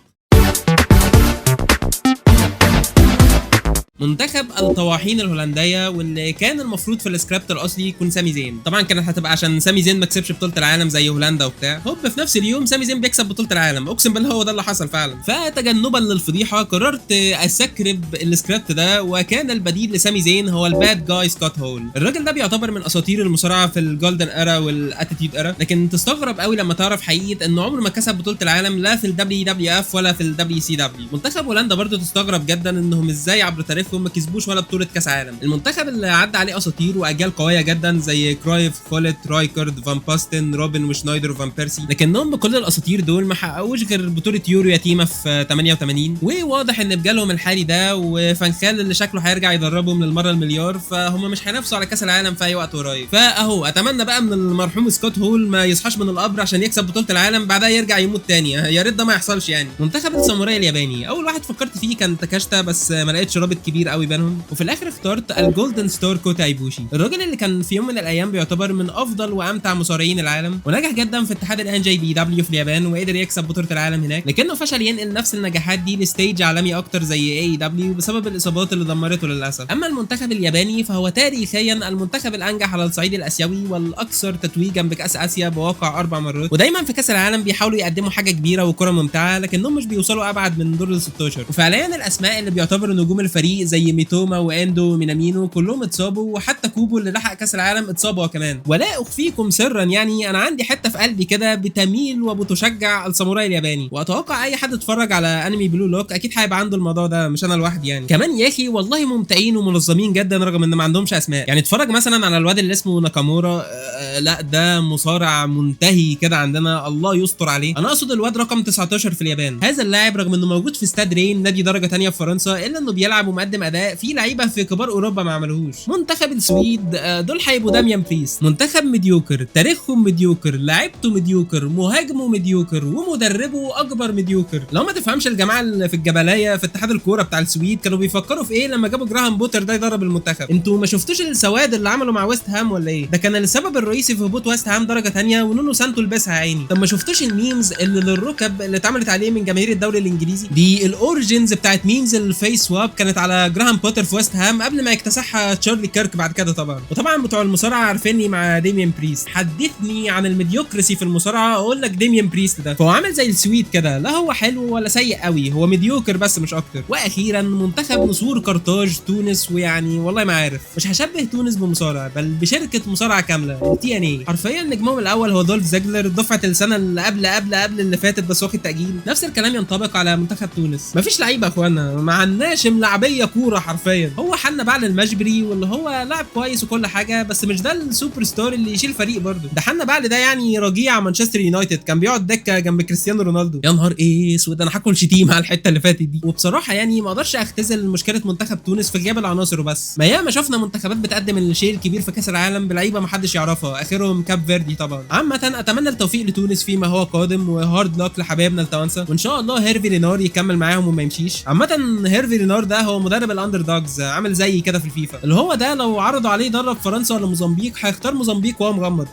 منتخب الطواحين الهولندية، واللي كان المفروض في السكريبت الاصلي يكون سامي زين، طبعا كانت هتبقى عشان سامي زين ما كسبش بطوله العالم زي هولندا وبتاع. هوب في نفس اليوم سامي زين بيكسب بطوله العالم، اقسم بالله هو ده اللي حصل فعلا. فتجنبا للفضيحه قررت اسكرب السكريبت ده، وكان البديل لسامي زين هو ال bad guy سكوت هول. الراجل ده بيعتبر من اساطير المصارعة في ال golden era وال attitude era، لكن تستغرب قوي لما تعرف حقيقة انه عمره ما كسب بطوله العالم لا في ال WWF ولا في ال WCW. منتخب هولندا برضه تستغرب جدا انهم ازاي عبر تاريخهم ما كسبوش ولا بطوله كاس عالم. المنتخب اللي عدى عليه اساطير واجيال قوية جدا زي كرايف، خولت، رايكارد، فان باستن، روبن وشنايدر وفان بيرسي، لكنهم بكل الاساطير دول ما حققوش غير بطوله يورو يتيمة في 88. وواضح ان بجالهم الحالي ده وفانخال اللي شكله هيرجع يدربهم للمرة المليار، فهم مش هينافسوا على كاس العالم في اي وقت قريب. فاهو اتمنى بقى من المرحوم سكوت هول ما يصحاش من القبر عشان يكسب بطوله العالم بعدها يرجع يموت تاني، يا ريت ده ما يحصلش يعني. منتخب الساموراي الياباني، اول واحد فكرت فيه كان تاكاشتا، بس ما لقيتش رابط كبير قوي بينهم، وفي الاخر اخترت ال golden star كوتا ايبوشي، الراجل اللي كان في يوم من الايام بيعتبر من افضل وامتع مصارعين العالم، ونجح جدا في اتحاد ال NJPW في اليابان وقدر يكسب بطوله العالم هناك، لكنه فشل ينقل نفس النجاحات دي ل stage عالمي اكتر زي AEW بسبب الاصابات اللي دمرته للاسف. اما المنتخب الياباني فهو تاريخيا المنتخب الانجح على الصعيد الاسيوي والاكثر تتويجا بكاس اسيا بواقع 4 مرات، ودايما في كاس العالم بيحاولوا يقدموا حاجة كبيرة وكره ممتعة، لكنهم مش بيوصلوا ابعد من دور ال 16. وفعليا الاسماء اللي بيعتبروا نجوم الفريق زي ميتوما واندو ومينامينو كلهم اتصابوا، وحتى كوبو اللي لحق كاس العالم اتصابوا كمان. ولا اخفيكم سرا يعني انا عندي حتة في قلبي كده بتميل وبتشجع الساموراي الياباني، واتوقع اي حد اتفرج على انمي بلو لوك اكيد هيبقى عنده الموضوع ده، مش انا لوحدي يعني. كمان يا اخي والله ممتعين ومنظمين جدا رغم ان ما عندهمش اسماء، يعني اتفرج مثلا على الواد اللي اسمه ناكامورا، لا ده مصارع منتهي كده عندنا الله يستر عليه. انا اقصد الواد رقم 19 في اليابان، هذا اللاعب رغم انه موجود في استاد رين نادي درجه ثانية في فرنسا، الا انه بيلعب ومقدم اداء في لعيبة في كبار اوروبا ما عملوهوش. منتخب السويد دول هيبقوا داميان بريست، منتخب mediocre، تاريخهم mediocre، لعيبته mediocre، مهاجمه mediocre، ومدربه اكبر mediocre. لو ما تفهمش الجماعة اللي في الجبلايه في اتحاد الكورة بتاع السويد كانوا بيفكروا في ايه لما جابوا جراهام بوتر ده يدرب المنتخب؟ انتوا ما شفتوش السواد اللي عمله مع ويست هام ولا ايه؟ ده كان السبب الرئيسي في هبوط ويست هام درجه ثانية ونونو سانتو لبسها عيني. طب ما شفتوش ال memes اللي للركب اللي اتعملت عليه من جماهير الدوري الانجليزي؟ دي ال origins بتاعت memes ال face swap كانت على جراهام بوتر في ويست هام قبل ما يكتسحها تشارلي كيرك بعد كده طبعا. وطبعا بتوع المصارعة عارفيني مع ديميان بريست، حدثني عن ال mediocrity في المصارعة اقول لك ديميان بريست ده، فهو عامل زي السويد كده، لا هو حلو ولا سيء قوي، هو mediocre بس مش اكتر. واخيرا منتخب نسور قرطاج تونس، ويعني والله ما عارف، مش هشبه تونس بمصارع بل بشركه مصارعه كاملة TNA. حرفيا نجمهم الاول هو دولف زيجلر، دفعه السنة اللي قبل قبل قبل اللي فاتت بس واخد تاجيل. نفس الكلام ينطبق على منتخب تونس، مفيش لعيبة يا اخوانا، ما عندناش ملعبيه كورة حرفيا. هو حنا بعل المجبري واللي هو لاعب كويس وكل حاجة، بس مش ده السوبر ستار اللي يشيل فريق برده. ده حنا بعل ده يعني رجيع مانشستر يونايتد، كان بيقعد دكه جنب كريستيانو رونالدو. يا نهار ايه اسود، انا هاكل شتيمه على الحتة اللي فاتت دي. وبصراحة يعني ما اقدرش اختزل مشكلة منتخب تونس في غياب العناصر وبس، ما ياما شفنا منتخبات بتقدم الشيء الكبير في كاس العالم بلعيبه ما حدش يعرفها، اخرهم كاب فيردي طبعا. عامة اتمنى التوفيق لتونس فيما هو قادم، و hard luck لحبايبنا التوانسة، وان شاء الله هيرفي رينار يكمل معاهم وما يمشيش. عامة هيرفي رينار ده هو مدرب ال underdogs، عامل زي كده في الفيفا، اللي هو ده لو عرضوا عليه يدرب فرنسا ولا موزمبيق هيختار موزمبيق وهو مغمض.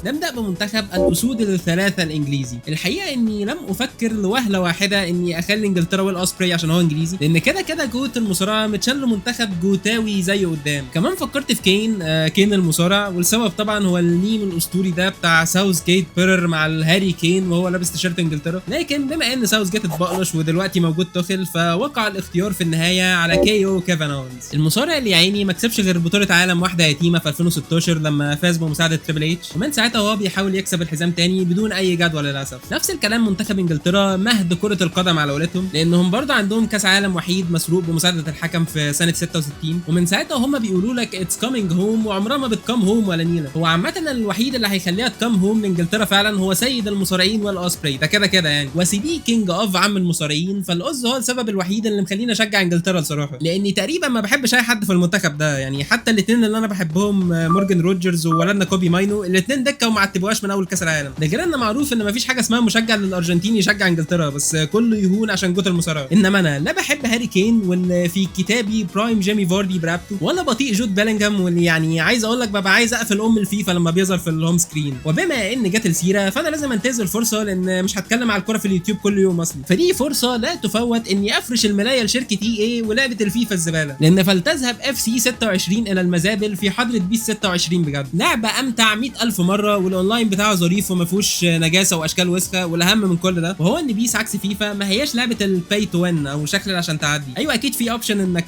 نبدا بمنتخب الاسود الثلاثة الانجليزي. الحقيقة اني لم افكر لوهله واحدة اني اخلي انجلترا ويل اوسبري عشان هو انجليزي، لان كده كده GOAT المصارعة متشال منتخب جوتاوي زيه قدام. كمان فكرت في كين، كين المصارع، والسبب طبعا هو الميم الاسطوري ده بتاع ساوث جيت بيرر مع الهاري كين وهو لابس تيشيرت انجلترا. لكن بما ان ساوث جيت اتبقلش ودلوقتي موجود توخل، فوقع الاختيار في النهاية على KO كيفن اونز، المصارع اللي يا عيني ما كسبش غير بطوله عالم واحدة يتيمة في 2016 لما فاز بمساعدة تريبل اتش، ومن ساعتها وهو بيحاول يكسب الحزام تاني بدون اي جدوى للاسف. نفس الكلام منتخب انجلترا، مهد كره القدم على قولتهم، لانهم برضه عندهم كاس عالم وحيد مسروق بمساعدة الحكم في سنة 66، ومن ساعتها هم بيقولوا لك it's coming home، وعمرها ما بت come home ولا نيله. هو عامة الوحيد اللي هيخليها ت come home لانجلترا فعلا هو سيد المصارعين ويل اوسبري، ده كده كده يعني. و speaking of عم المصارعين، فالاوز هو السبب الوحيد اللي مخليني اشجع انجلترا الصراحة، لاني تقريبا ما بحبش اي حد في المنتخب ده يعني، حتى الاثنين اللي انا بحبهم مورجان روجرز وولدنا كوبي ماينو، الاثنين دكه وما عتبوهاش من اول كاس العالم. ده غير ان معروف ان ما فيش حاجة اسمها مشجع للارجنتين يشجع انجلترا، بس كله يهون عشان GOAT المصارعة. انما انا لا بحب هاري كين واللي في كتابي prime جيمي فاردي برابتو، ولا بطيء جود بيلينغهام واللي يعني عايز اقول لك ببقى عايز اقفل ام الفيفا لما بيظهر في ال home screen. وبما ان جت السيرة فانا لازم انتهز الفرصة، لان مش هتكلم على الكورة في اليوتيوب كل يوم اصلا، فدي فرصة لا تفوت اني افرش الملايه لشركة EA ولعبه الفيفا الزبالة، لان فلتذهب FC 26 الى المزابل في حضره PES 26. بجد لعبه امتع 100,000 مرة، والاونلاين بتاعه ظريف وما فيهوش نجاسة واشكال وسخة. والاهم من كل ده وهو ان PES عكس فيفا ما هياش لعبه ال pay to win او شكل عشان تعدي. ايوه اكيد في option انك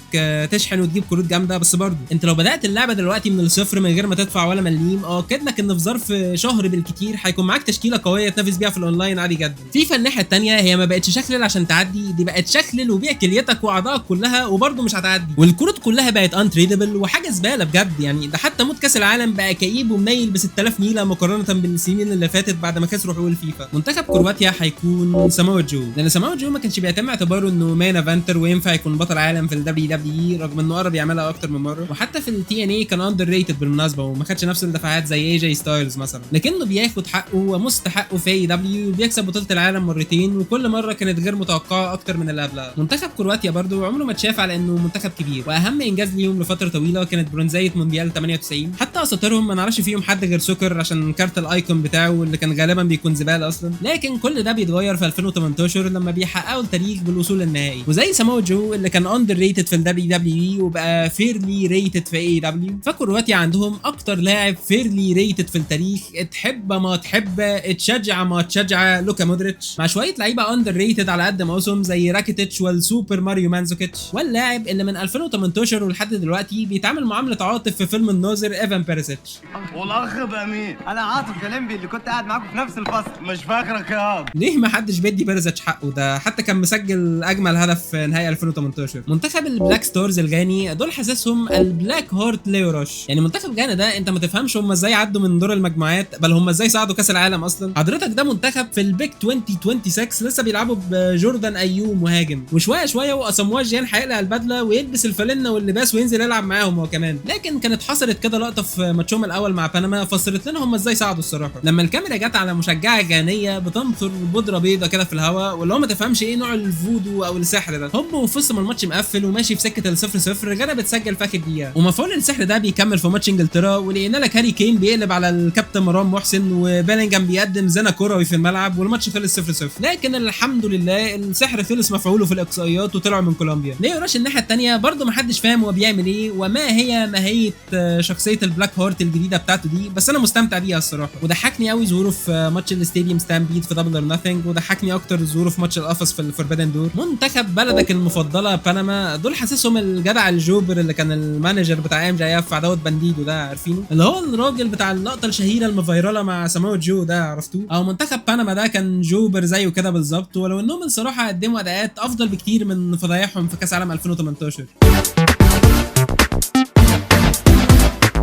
تشحن وتجيب كروت جامدة، بس برضه انت لو بدات اللعبة دلوقتي من الصفر من غير ما تدفع ولا مليم، اؤكد لك ان في ظرف شهر بالكتير هيكون معاك تشكيله قوية تنافس بيها في الاونلاين عادي جدا. فيفا الناحية الثانية هي ما بقتش شخلل عشان تعدي، دي بقت شخلل وبيع كليتك واعضائك كلها وبرضه مش هتعدي، والكروت كلها بقت untradeable وحاجه زبالة بجد يعني. ده حتى mode كاس العالم بقى كئيب ومنيل ب 6000 نيله مقارنة بالسنين اللي فاتت بعد ما خسروا حقوق الفيفا. منتخب كرواتيا هيكون ساموا جو، لان ساموا جو ما كانش بيتم اعتباره انه main eventer وينفع يكون بطل عالم في ال WWE، رغم انه قرب يعملها اكتر من مرة، وحتى في ال TNA كان underrated بالمناسبة وما خدش نفس الدفعات زي AJ ستايلز مثلا، لكنه بياخد حقه ومستحقه في AEW وبيكسب بطوله العالم مرتين، وكل مرة كانت غير متوقعه اكتر من اللي قبلها. منتخب كرواتيا برضو عمره ما اتشاف على انه منتخب كبير، واهم انجاز ليهم لفترة طويلة كانت برونزيه مونديال 98. حتى اساطيرهم ما نعرفش فيهم حد غير سوكر عشان كارت ال icon بتاعه اللي كان غالبا بيكون زبالة اصلا. لكن كل ده بيتغير في 2018 لما بيحققوا التاريخ بالوصول للنهائي، وزي سامو جو اللي كان underrated في ال WWE وبقى fairly rated في AEW، فكرواتيا عندهم اكتر لاعب fairly rated في التاريخ، تحب ما تحب، تشجع ما تشجع، لوكا مودريتش، مع شوية لعيبة underrated على قد مقاسهم زي راكيتيتش والسوبر ماريو مانزوكيتش، واللاعب اللي من 2018 ولحد دلوقتي بيتعامل معاملة عاطف في فيلم الناظر ايفان بيريسيتش. والاخ بقى مين؟ انا عاطف جلمبي اللي كنت قاعد معاكم في نفس الفصل. مش فاكرك يا ليه ما حدش بيدي بيريزيتش حقه؟ ده حتى كان مسجل اجمل هدف في نهائي 2018. منتخب ال Black Stars الغاني دول حاسسهم ال Black Heart ليو راش، يعني منتخب غانا ده انت ما تفهمش هم ازاي عدوا من دور المجموعات، بل هم ازاي صعدوا كاس العالم اصلا. حضرتك ده منتخب في ال peak 2026 لسه بيلعبوا بجوردان ايو مهاجم، وشوية شوية واسامواه جيان هيقلع البدلة ويلبس الفالنه واللباس وينزل يلعب معاهم هو كمان. لكن كانت حصلت كده لقطة في ماتشهم الاول مع بنما فسرت لنا هم ازاي صعدوا الصراحة، لما الكاميرا جت على مشجعه غانيه بتنثر بودره بيضة كده في الهواء، واللي هو ما تفهمش ايه نوع الفودو او السحر ده. هوب وفي وسط ما الماتش مقفل وماشي في سكة الصفر صفر، غانا بتسجل في اخر دقيقة، ومفعول السحر ده بيكمل في ماتش انجلترا، ولقينا لك هاري كين بيقلب على الكابتن مروان محسن، وبيلينجهام بيقدم زنا كروي في الملعب، والماتش خلص 0-0. لكن الحمد لله السحر خلص مفعوله في الاقصائيات وطلعوا من كولومبيا. ليو راش الناحية الثانية برده ما حدش فاهم هو بيعمل ايه وما هي ماهية شخصية ال Black Heart الجديدة بتاعته دي، بس انا مستمتع بيها الصراحة. وضحكني قوي ظهوره في ماتش ال Stadium Stampede في Double or Nothing، وضحكني اكتر ظهوره في ماتش القفص في ال Forbidden Door. منتخب بلدك المفضلة بنما دول حاسسهم الجدع ال jobber اللي كان ال manager بتاع MJF في عداوة بانديدو ده، عارفينه اللي هو الراجل بتاع اللقطة الشهيرة المفيرله مع سامو جو ده، عرفتوه؟ او منتخب بنما ده كان jobber زيه كده بالظبط، ولو انهم الصراحة قدموا اداءات افضل بكتير من فضايحهم في كاس عالم 2018.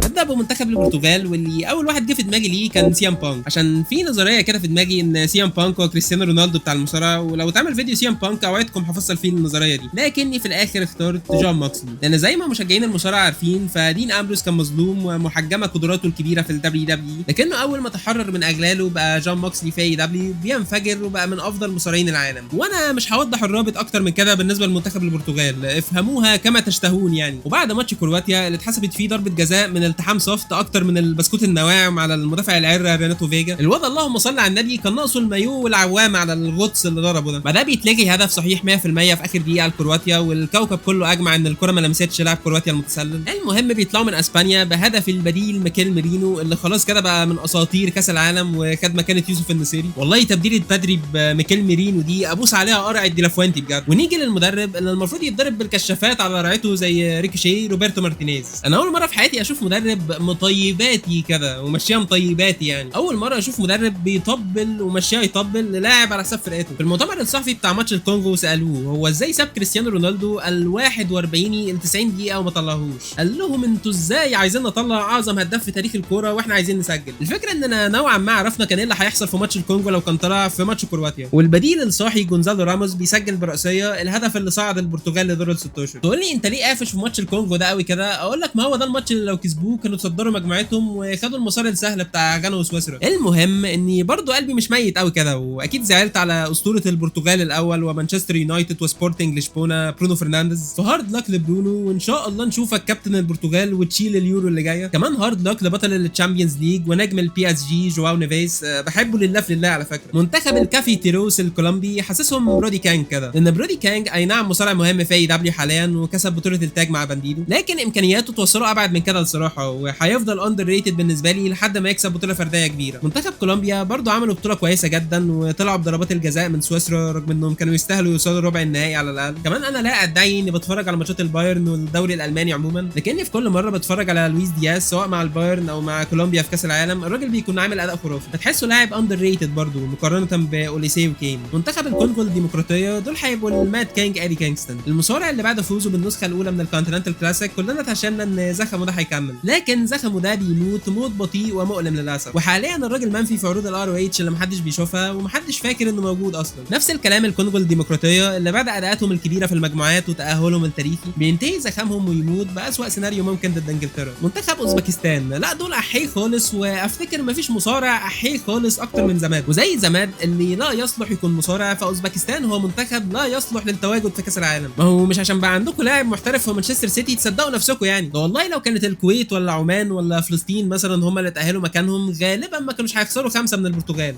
نبدا بمنتخب البرتغال، واللي اول واحد جه في دماغي ليه كان سي ام بانك، عشان في نظرية كده في دماغي ان سي ام بانك هو كريستيانو رونالدو بتاع المصارعة، ولو اتعمل فيديو سي ام بانك اوعدكم هفصل فيه النظرية دي. لكني في الاخر اخترت جون موكسلي، لان زي ما مشجعين المصارعة عارفين فدين امبروز كان مظلوم ومحجمه قدراته الكبيرة في ال WWE، لكنه اول ما تحرر من اغلاله بقى جون موكسلي في AEW بينفجر وبقى من افضل مصارعين العالم. وانا مش هوضح الرابط اكتر من كده بالنسبة لمنتخب البرتغال، افهموها كما تشتهون يعني. وبعد ماتش كرواتيا اللي اتحسبت فيه ضربه جزاء من التحام soft اكتر من البسكوت النواعم على المدافع العره ريناتو فيجا. الواد اللهم صل على النبي كان ناقصه المايو والعوامه على الغطس اللي ضربه ده. بعدها بيتلغي هدف صحيح 100% في اخر دقيقة لكرواتيا، والكوكب كله اجمع ان الكره ما لمستش لاعب كرواتيا المتسلل. المهم بيطلعوا من اسبانيا بهدف البديل ميكيل ميرينو اللي خلاص كده بقى من اساطير كاس العالم وخد مكانه يوسف النصيري. والله تبديله بدري بميكيل ميرينو دي ابوس عليها قرعه ديلافوينتي بجد. ونيجي للمدرب اللي المفروض يتضرب بالكشافات على رعته زي ريكوشي، روبرتو مارتينيز. انا اول مرة في حياتي اشوف مدرب مطيباتي كده ومشيها مطيباتي، يعني اول مرة اشوف مدرب بيطبل ومشيها يطبل للاعب على حساب فرقته. في المؤتمر الصحفي بتاع ماتش الكونغو سالوه هو ازاي ساب كريستيانو رونالدو ال 41 ال 90 دقيقة وما طلعهوش؟ قال لهم انتوا ازاي عايزين نطلع اعظم هداف في تاريخ الكورة واحنا عايزين نسجل؟ الفكرة اننا نوعا ما عرفنا كان ايه اللي هيحصل في ماتش الكونغو لو كان طلع في ماتش كرواتيا. والبديل الصاحي جونزالو راموس بيسجل براسيه الهدف اللي صعد البرتغال لدور ال 16. تقول لي انت ليه قافش في ماتش الكونغو ده قوي كده؟ اقول لك ما هو ده الماتش اللي لو كسبوه كانوا تصدروا مجموعتهم وخدوا المسار السهل بتاع غانا وسويسرا. المهم اني برضو قلبي مش ميت قوي كده، واكيد زعلت على اسطورة البرتغال الاول ومانشستر يونايتد وسبورتنج لشبونه برونو فرنانديز. ف hard luck لبرونو، وان شاء الله نشوفك كابتن البرتغال وتشيل اليورو اللي جاية. كمان hard luck لبطل ال Champions League ونجم ال PSG جواو نيفيس، بحبه لله في لله على فكرة. منتخب الكافيتيروس الكولومبي حاسسهم برودي كانج كده، لان برودي كانج اي نعم مصارع مهم في AEW حاليا وكسب بطوله ال tag مع بانديدو، لكن امكانياته توصله ابعد من كده الصراحة، وهيفضل underrated بالنسبة لي لحد ما يكسب بطوله فردية كبيرة. منتخب كولومبيا برضو عملوا بطوله كويسة جدا وطلعوا بضربات الجزاء من سويسرا رغم انهم كانوا يستاهلوا يوصلوا ربع النهائي على الاقل. كمان انا لا ادعي اني بتفرج على ماتشات البايرن والدوري الالماني عموما، لكني في كل مرة بتفرج على لويس دياز سواء مع البايرن او مع كولومبيا في كاس العالم الراجل بيكون عامل اداء خرافي، بتحسه لاعب underrated برضو مقارنة باوليسي وكين. منتخب الكونغو الديمقراطية دول هيبقوا ال Mad King ادي كينغستون، المصارع اللي بعد فوزه بالنسخة الاولى من ال Continental Classic كلنا اتعشمنا ان زخمه ده هيكمل، لكن زخمه ده بيموت موت بطيء ومؤلم للاسف. وحاليا الراجل منفي في عروض ال ROH اللي محدش بيشوفها ومحدش فاكر انه موجود اصلا. نفس الكلام الكونغو الديمقراطية اللي بعد اداءاتهم الكبيرة في المجموعات وتاهلهم التاريخي بينتهي زخمهم ويموت باسوأ سيناريو ممكن ضد انجلترا. منتخب اوزبكستان لا دول احيه خالص، وافتكر مفيش مصارع احيه خالص اكتر من زماد، وزي زماد اللي لا يصلح يكون مصارع فاوزبكستان هو منتخب لا يصلح للتواجد في كاس العالم. ما هو مش عشان بقى عندكم لاعب محترف في مانشستر سيتي تصدقوا نفسكم يعني، ده والله لو كانت الكويت ولا عمان ولا فلسطين مثلا هم اللي اتاهلوا مكانهم غالبا ما كانوش هيخسروا 5 من البرتغال.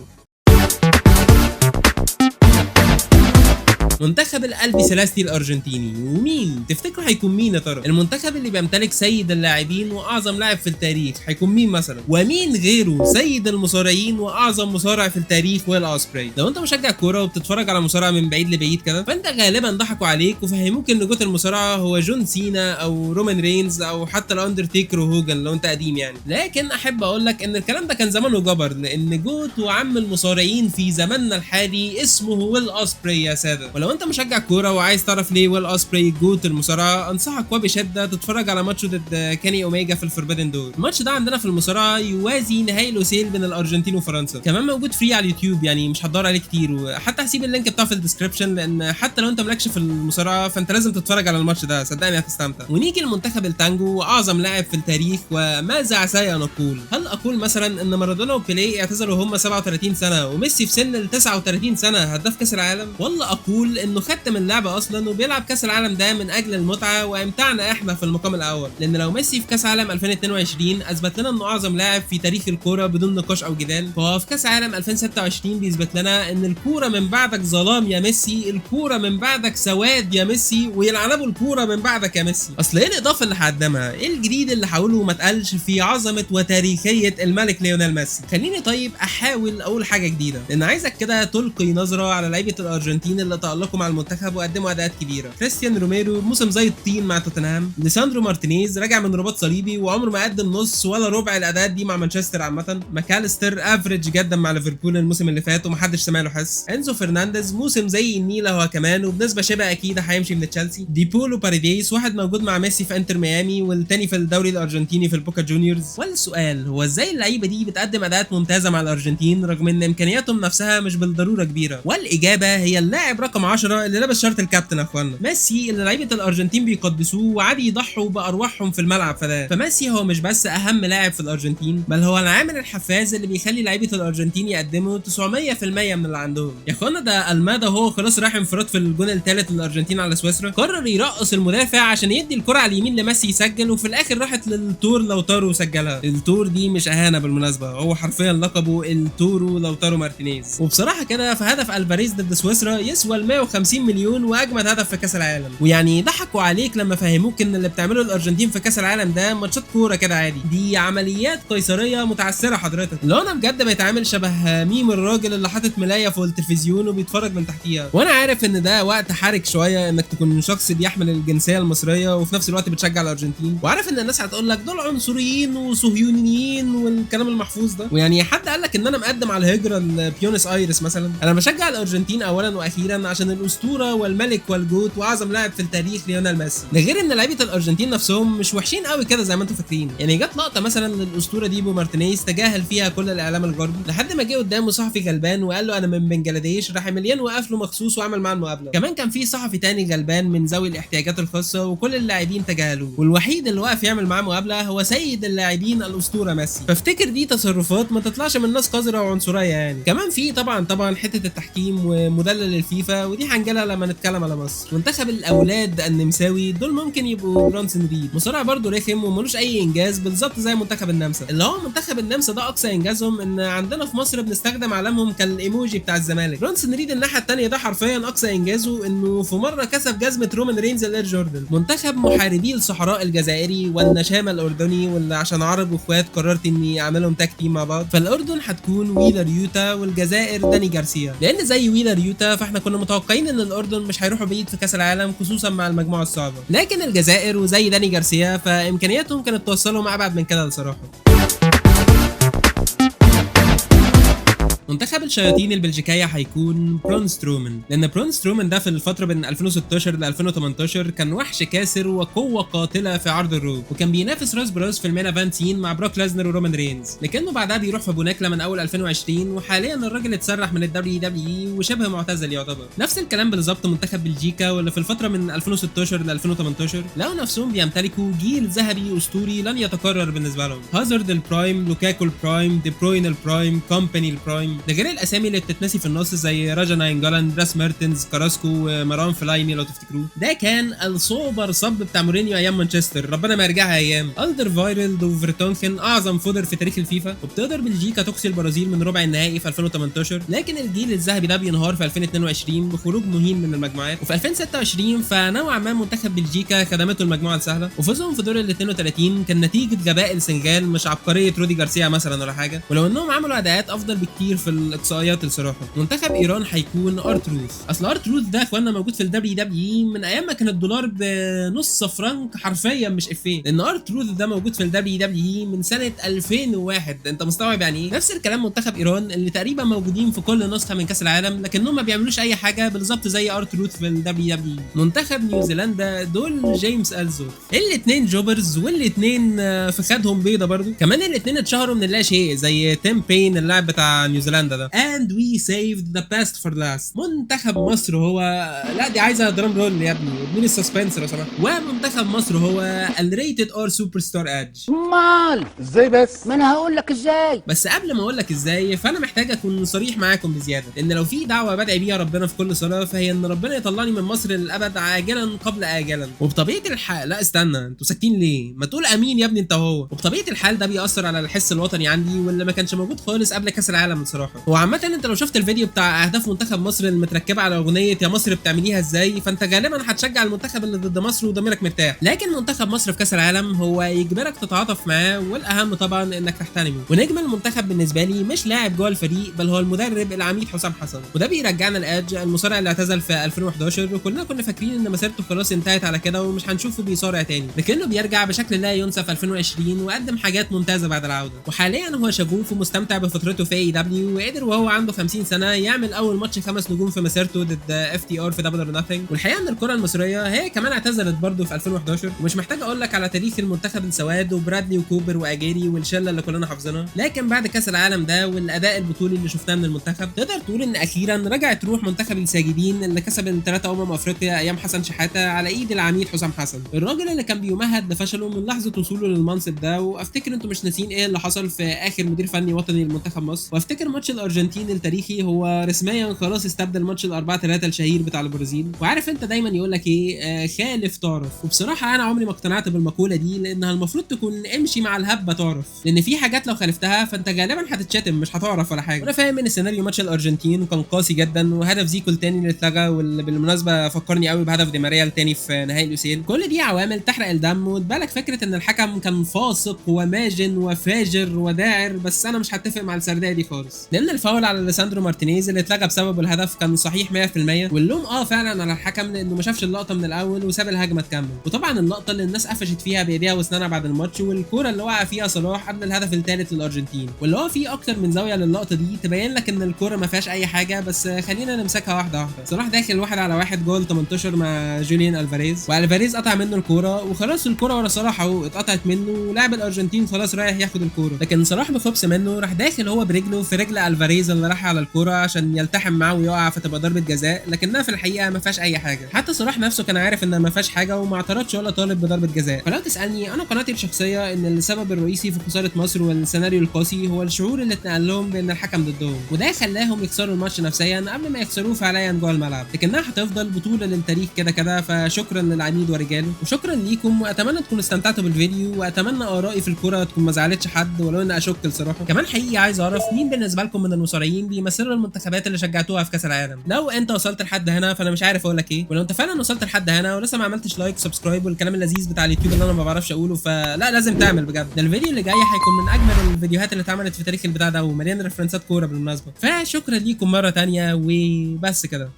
منتخب القلب سيلاستي الارجنتيني، ومين تفتكروا هيكون مين يا ترى؟ المنتخب اللي بيمتلك سيد اللاعبين واعظم لاعب في التاريخ هيكون مين مثلا؟ ومين غيره سيد المصارعين واعظم مصارع في التاريخ ويل اوسبري. لو انت مشجع كورة وبتتفرج على مصارعه من بعيد لبعيد كده فانت غالبا ضحكوا عليك وفهموك ان GOAT المصارعة هو جون سينا او رومان رينز او حتى الاندرتيكر وهوجن لو انت قديم يعني. لكن احب اقول لك ان الكلام ده كان زمانه جبر، لان GOAT وعم المصارعين في زماننا الحالي اسمه ويل اوسبري يا ساده. ولو انت مشجع كورة وعايز تعرف ليه ويل اوسبري GOAT المصارعة انصحك وبشدة تتفرج على ماتشه ضد كاني اوميجا في ال Forbidden Door. الماتش ده عندنا في المصارعة يوازي نهائي لوسيل بين الارجنتين وفرنسا، كمان موجود free على اليوتيوب يعني مش هتدور عليه كتير، وحتى هسيب ال link بتاعه في ال description لان حتى لو انت مالكش في المصارعة فانت لازم تتفرج على الماتش ده صدقني هتستمتع. ونيجي لمنتخب التانجو واعظم لاعب في التاريخ، وماذا عساي ان اقول؟ هل اقول مثلا ان مارادونا وبيليه اعتزلوا هم 37 سنة وميسي في سن ال 39 سنة هداف كاس العالم؟ ولا اقول انه ختم اللعبة اصلا وبيلعب كاس العالم ده من اجل المتعة وامتعنا احنا في المقام الاول؟ لان لو ميسي في كاس عالم 2022 اثبت لنا انه اعظم لاعب في تاريخ الكورة بدون نقاش او جدال، فهو في كاس عالم 2026 بيثبت لنا ان الكورة من بعدك ظلام يا ميسي، الكورة من بعدك سواد يا ميسي، ويلعن ابو الكورة من بعدك يا ميسي. اصل ايه الاضافة اللي هقدمها؟ ايه الجديد اللي هقوله ما اتقالش في عظمه وتاريخية الملك ليونيل ميسي؟ خليني طيب احاول اقول حاجة جديدة، لان عايزك كده تلقي نظره على لعيبة الارجنتين اللي تألقوا مع المنتخب وقدموا اداءات كبيرة. كريستيان روميرو موسم زي الطين مع توتنهام، ليساندرو مارتينيز راجع من رباط صليبي وعمره ما قدم نص ولا ربع الاداءات دي مع مانشستر عامة، ماكاليستر average جدا مع ليفربول الموسم اللي فات ومحدش سمع له حس، انزو فرنانديز موسم زي النيله هو كمان وبنسبة شبه اكيدة هيمشي من تشيلسي، ديبولو باريديس واحد موجود مع ميسي في انتر ميامي والتاني في الدوري الارجنتيني في البوكا جونيورز. والسؤال هو ازاي اللعيبة دي بتقدم اداءات ممتازة مع الارجنتين رغم ان امكانياتهم نفسها مش بالضرورة كبيرة؟ والاجابة هي اللاعب رقم 10 اللي لابس شارة الكابتن يا اخوانا. ميسي اللي لعيبة الارجنتين بيقدسوه وعادي يضحوا بارواحهم في الملعب فده. فميسي هو مش بس اهم لاعب في الارجنتين، بل هو العامل الحفاز اللي بيخلي لعيبة الارجنتين يقدموا 900% من اللي عندهم. يا اخوانا ده المادا هو خلاص راح انفراد في الجون الثالث للارجنتين على سويسرا، قرر يرقص المدافع عشان يدي الكره على اليمين لميسي يسجل، وفي الاخر راحت للتور لوتارو وسجلها. التور دي مش اهانه بالمناسبة، هو حرفيا لقبه التورو لوتارو مارتينيز. وبصراحة كده فهدف الفاريز ضد سويسرا يسوى ال 150 مليون واجمد هدف في كاس العالم. ويعني ضحكوا عليك لما فهموك ان اللي بتعمله الارجنتين في كاس العالم ده ماتشات كورة كده عادي، دي عمليات قيصرية متعسره حضرتك. لو انا بجد بيتعامل شبه ميم الراجل اللي حاطط ملايه فوق التلفزيون وبيتفرج من تحتيها. وانا عارف ان ده وقت حرج شوية انك تكون شخص بيحمل الجنسية المصرية وفي نفس الوقت بتشجع الارجنتين، وعارف ان الناس هتقول لك دول عنصريين وصهيونيين والكلام المحفوظ ده. ويعني حد قال لك ان انا مقدم على الهجرة لبيونس ايرس مثلا؟ انا بشجع الارجنتين اولا واخيرا عشان الاسطورة والملك وال GOAT واعظم لاعب في التاريخ ليونيل ميسي. ده غير ان لعيبة الارجنتين نفسهم مش وحشين قوي كده زي ما انتم فاكرين. يعني جت لقطة مثلا للاسطوره ديبو مارتينيز تجاهل فيها كل الاعلام الغربي لحد ما جه قدامه صحفي غلبان وقال له انا من بنجلاديش، راح مليان وقف له مخصوص وعمل معاه المقابلة. كمان كان في صحفي تاني غلبان من ذوي الاحتياجات الخاصة وكل اللاعبين تجاهلوه، والوحيد اللي وقف يعمل معاه مقابله هو سيد اللاعبين الاسطورة ميسي. فافتكر دي تصرفات ما تطلعش من ناس قذرة وعنصريه يعني. كمان في طبعا حتة التحكيم ومدلل الفيفا، ودي هنجيلها لما نتكلم على مصر. منتخب الاولاد النمساوي دول ممكن يبقوا برونسون ريد، مصارع برضه رخم وملوش اي انجاز بالظبط زي منتخب النمسا. اللي هو منتخب النمسا ده اقصى انجازهم ان عندنا في مصر بنستخدم علامهم كالايموجي بتاع الزمالك. برونسون ريد الناحية الثانية ده حرفيا اقصى انجازه انه في مرة كسب جزمه رومان رينز الاير جوردن. منتخب محاربي الصحراء الجزائري والنشامه الاردني، واللي عشان عرب واخوات قررت اني اعملهم tag team مع بعض. فالاردن هتكون ويلر يوتا والجزائر داني جارسيا، لان زي ويلر يوتا فاحنا كنا متوقعين ان الاردن مش هيروحوا بعيد في كاس العالم خصوصا مع المجموعة الصعبة، لكن الجزائر وزي داني جارسيا فامكانياتهم كانت توصلهم ابعد من كده الصراحة. منتخب الشياطين البلجيكية هيكون برون سترومان، لان برون سترومان ده في الفترة بين 2016 ل 2018 كان وحش كاسر وقوة قاتلة في عرض ال Raw، وكان بينافس راس براس في ال main event scene مع بروك لازنر ورومان رينز، لكنه بعدها بيروح في بوناكلا من اول 2020، وحاليا الراجل اتسرح من ال WWE وشبه معتزل يعتبر. نفس الكلام بالظبط منتخب بلجيكا، واللي في الفترة من 2016 ل 2018 لقوا نفسهم بيمتلكوا جيل ذهبي اسطوري لن يتكرر بالنسبة لهم. هازارد ال prime، لوكاكو ال prime، دي بروين ال prime، كومباني ال prime، ده غير الاسامي اللي بتتنسي في النص زي راجا ناينجولان، دراس ميرتنز، كاراسكو، ومروان فلايني لو تفتكروه. ده كان ال super sub بتاع مورينيو ايام مانشستر، ربنا ما يرجعها ايام. الدر فايرلد وفرتونخن اعظم fodder في تاريخ الفيفا، وبتقدر بلجيكا تقصي البرازيل من ربع النهائي في 2018، لكن الجيل الذهبي ده بينهار في 2022 بخروج مهين من المجموعات، وفي 2026 فنوعا ما منتخب بلجيكا خدمته المجموعة السهلة، وفوزهم في دور ال 32 كان نتيجة غباء السنغال مش عبقرية رودي جارسيا مثلا ولا حاجة، ولو انهم عملوا اداءات افضل بكتير في الاقصائيات الصراحة. منتخب ايران هيكون ارتروث. اصل ارتروث ده اخوانا موجود في ال WWE من ايام ما كان الدولار بنص فرنك حرفيا مش افيه، لان ارتروث ده موجود في ال WWE من سنة 2001، انت مستوعب يعني ايه؟ نفس الكلام منتخب ايران اللي تقريبا موجودين في كل نسخه من كاس العالم لكنهم ما بيعملوش اي حاجة بالظبط زي ارتروث في ال WWE. منتخب نيوزيلندا دول جيمس الزو، الاثنين jobbers والاثنين في خدهم بيضة برضو، كمان الاثنين اتشهروا من اللا شيء زي تيم بين اللاعب بتاع نيوزيلندا ده. And we saved the best for last. منتخب مصر هو، لا دي عايزه drum roll يا ابني، اديني ال suspense لو سمحت. ومنتخب مصر هو ال rated R superstar ايدج. امال ازاي بس؟ ما انا هقول لك ازاي. بس قبل ما اقول لك ازاي فانا محتاج اكون صريح معاكم بزيادة، لان لو في دعوه بدعي بيها ربنا في كل صلاة فهي ان ربنا يطلعني من مصر للابد عاجلا قبل اجلا. وبطبيعة الحال، لا استنى انتوا ساكتين ليه؟ ما تقول امين يا ابني انت وهو. وبطبيعة الحال ده بيأثر على الحس الوطني عندي واللي ما كانش موجود خالص قبل كاس العالم الصراحة. وعامة انت لو شفت الفيديو بتاع اهداف منتخب مصر المتركبه على اغنية يا مصر بتعمليها ازاي فانت غالبا هتشجع المنتخب اللي ضد مصر وضميرك مرتاح، لكن منتخب مصر في كاس العالم هو يجبرك تتعاطف معاه، والاهم طبعا انك تحترمه. ونجم المنتخب بالنسبة لي مش لاعب جوه الفريق بل هو المدرب العميد حسام حسن، وده بيرجعنا لايدج المصارع اللي اعتزل في 2011، وكلنا كنا فاكرين ان مسيرته خلاص انتهت على كده ومش هنشوفه بيصارع تاني، لكنه بيرجع بشكل لا ينسى في 2020 وقدم حاجات ممتازة بعد العودة. وحاليا هو شغوف ومستمتع بفترته في AEW وقدر قدر وهو عنده 50 سنة يعمل اول ماتش 5 نجوم في مسيرته ضد FTR في Double or Nothing. والحقيقة ان الكره المصرية هي كمان اعتزلت برضه في 2011، ومش محتاج اقول لك على تاريخ المنتخب السواد وبرادلي وكوبر واجيري والشله اللي كلنا حافظينها. لكن بعد كاس العالم ده والاداء البطولي اللي شفناه من المنتخب، تقدر تقول ان اخيرا رجعت روح منتخب الساجدين اللي كسب الثلاثة افريقيا ايام حسن شحاته على ايد العميد حسام حسن، الراجل اللي كان بيمهد لفشله من لحظة وصوله للمنصب ده. وافتكر انتم مش ناسيين ايه اللي حصل في اخر مدير فني وطني لمنتخب مصر. وافتكر ماتش الارجنتين التاريخي هو رسميا خلاص استبدل ماتش ال4-3 الشهير بتاع البرازيل. وعارف انت دايما يقول لك ايه، خالف تعرف. وبصراحة انا عمري ما اقتنعت بالمقوله دي، لانها المفروض تكون امشي مع الهبة تعرف، لان في حاجات لو خالفتها فانت غالبا هتتشتم مش هتعرف ولا حاجة. وانا فاهم ان سيناريو ماتش الارجنتين كان قاسي جدا، وهدف زيكو الثاني اللي اتلغى واللي بالمناسبة فكرني قوي بهدف دي ماريا الثاني في نهائي ال UCL، كل دي عوامل تحرق الدم وتبالك فكرة ان الحكم كان فاسق وماجن وفاجر وداعر. بس انا مش هتفق مع السردية دي خالص، لان الفاول على ليساندرو مارتينيز اللي اتلغى بسببه الهدف كان صحيح 100%، واللوم فعلا على الحكم لانه ما شافش اللقطة من الاول وساب الهجمة تكمل. وطبعا اللقطة اللي الناس قفشت فيها بايديها واسنانها بعد الماتش، والكوره اللي وقع فيها صلاح قبل الهدف الثالث للارجنتين، واللي هو فيه اكتر من زاوية للقطه دي تبين لك ان الكورة ما فيهاش اي حاجة. بس خلينا نمسكها واحدة واحدة. صلاح داخل 1 على 1 جوه 18 مع جوليان الفاريز، والفاريز قطع منه الكورة وخلاص الكورة ورا صلاح اهو اتقطعت منه، ولاعب الارجنتين خلاص رايح ياخد الكورة، لكن صلاح بخبث منه راح داخل هو برجله في رجل الفاريز اللي راح على الكورة عشان يلتحم معاه ويقع فتبقى ضربه جزاء، لكنها في الحقيقة ما فيهاش اي حاجة. حتى صلاح نفسه كان عارف ان ما فيهاش حاجة وما اعترضش ولا طالب بضربه جزاء. فلو تسالني انا قناعتي الشخصية ان السبب الرئيسي في خسارة مصر والسيناريو القاسي هو الشعور اللي اتنقل لهم بان الحكم ضدهم، وده خلاهم يخسروا الماتش نفسيا قبل ما يخسروه فعليا جوه الملعب. لكنها هتفضل بطوله للتاريخ كده كده. فشكرا للعميد ورجاله، وشكرا ليكم، واتمنى تكونوا استمتعتوا بالفيديو، واتمنى ارائي في الكورة تكون ما زعلتش حد، ولو ان اشك الصراحة. كمان حقيقي عايز اعرف مين بالنسبة لكم من المصارعين بيمثلوا المنتخبات اللي شجعتوها في كاس العالم. لو انت وصلت لحد هنا فانا مش عارف اقول لك ايه، ولو انت فعلا وصلت لحد هنا ولسه ما عملتش like subscribe والكلام اللذيذ بتاع اليوتيوب اللي انا ما بعرفش اقوله، فلا لازم تعمل بجد. ده الفيديو اللي جاي هيكون من اجمل الفيديوهات اللي اتعملت في تاريخ البتاع ده، ومليان reference ات كورة بالمناسبة. فشكرا ليكم مرة تانية، وبس كده.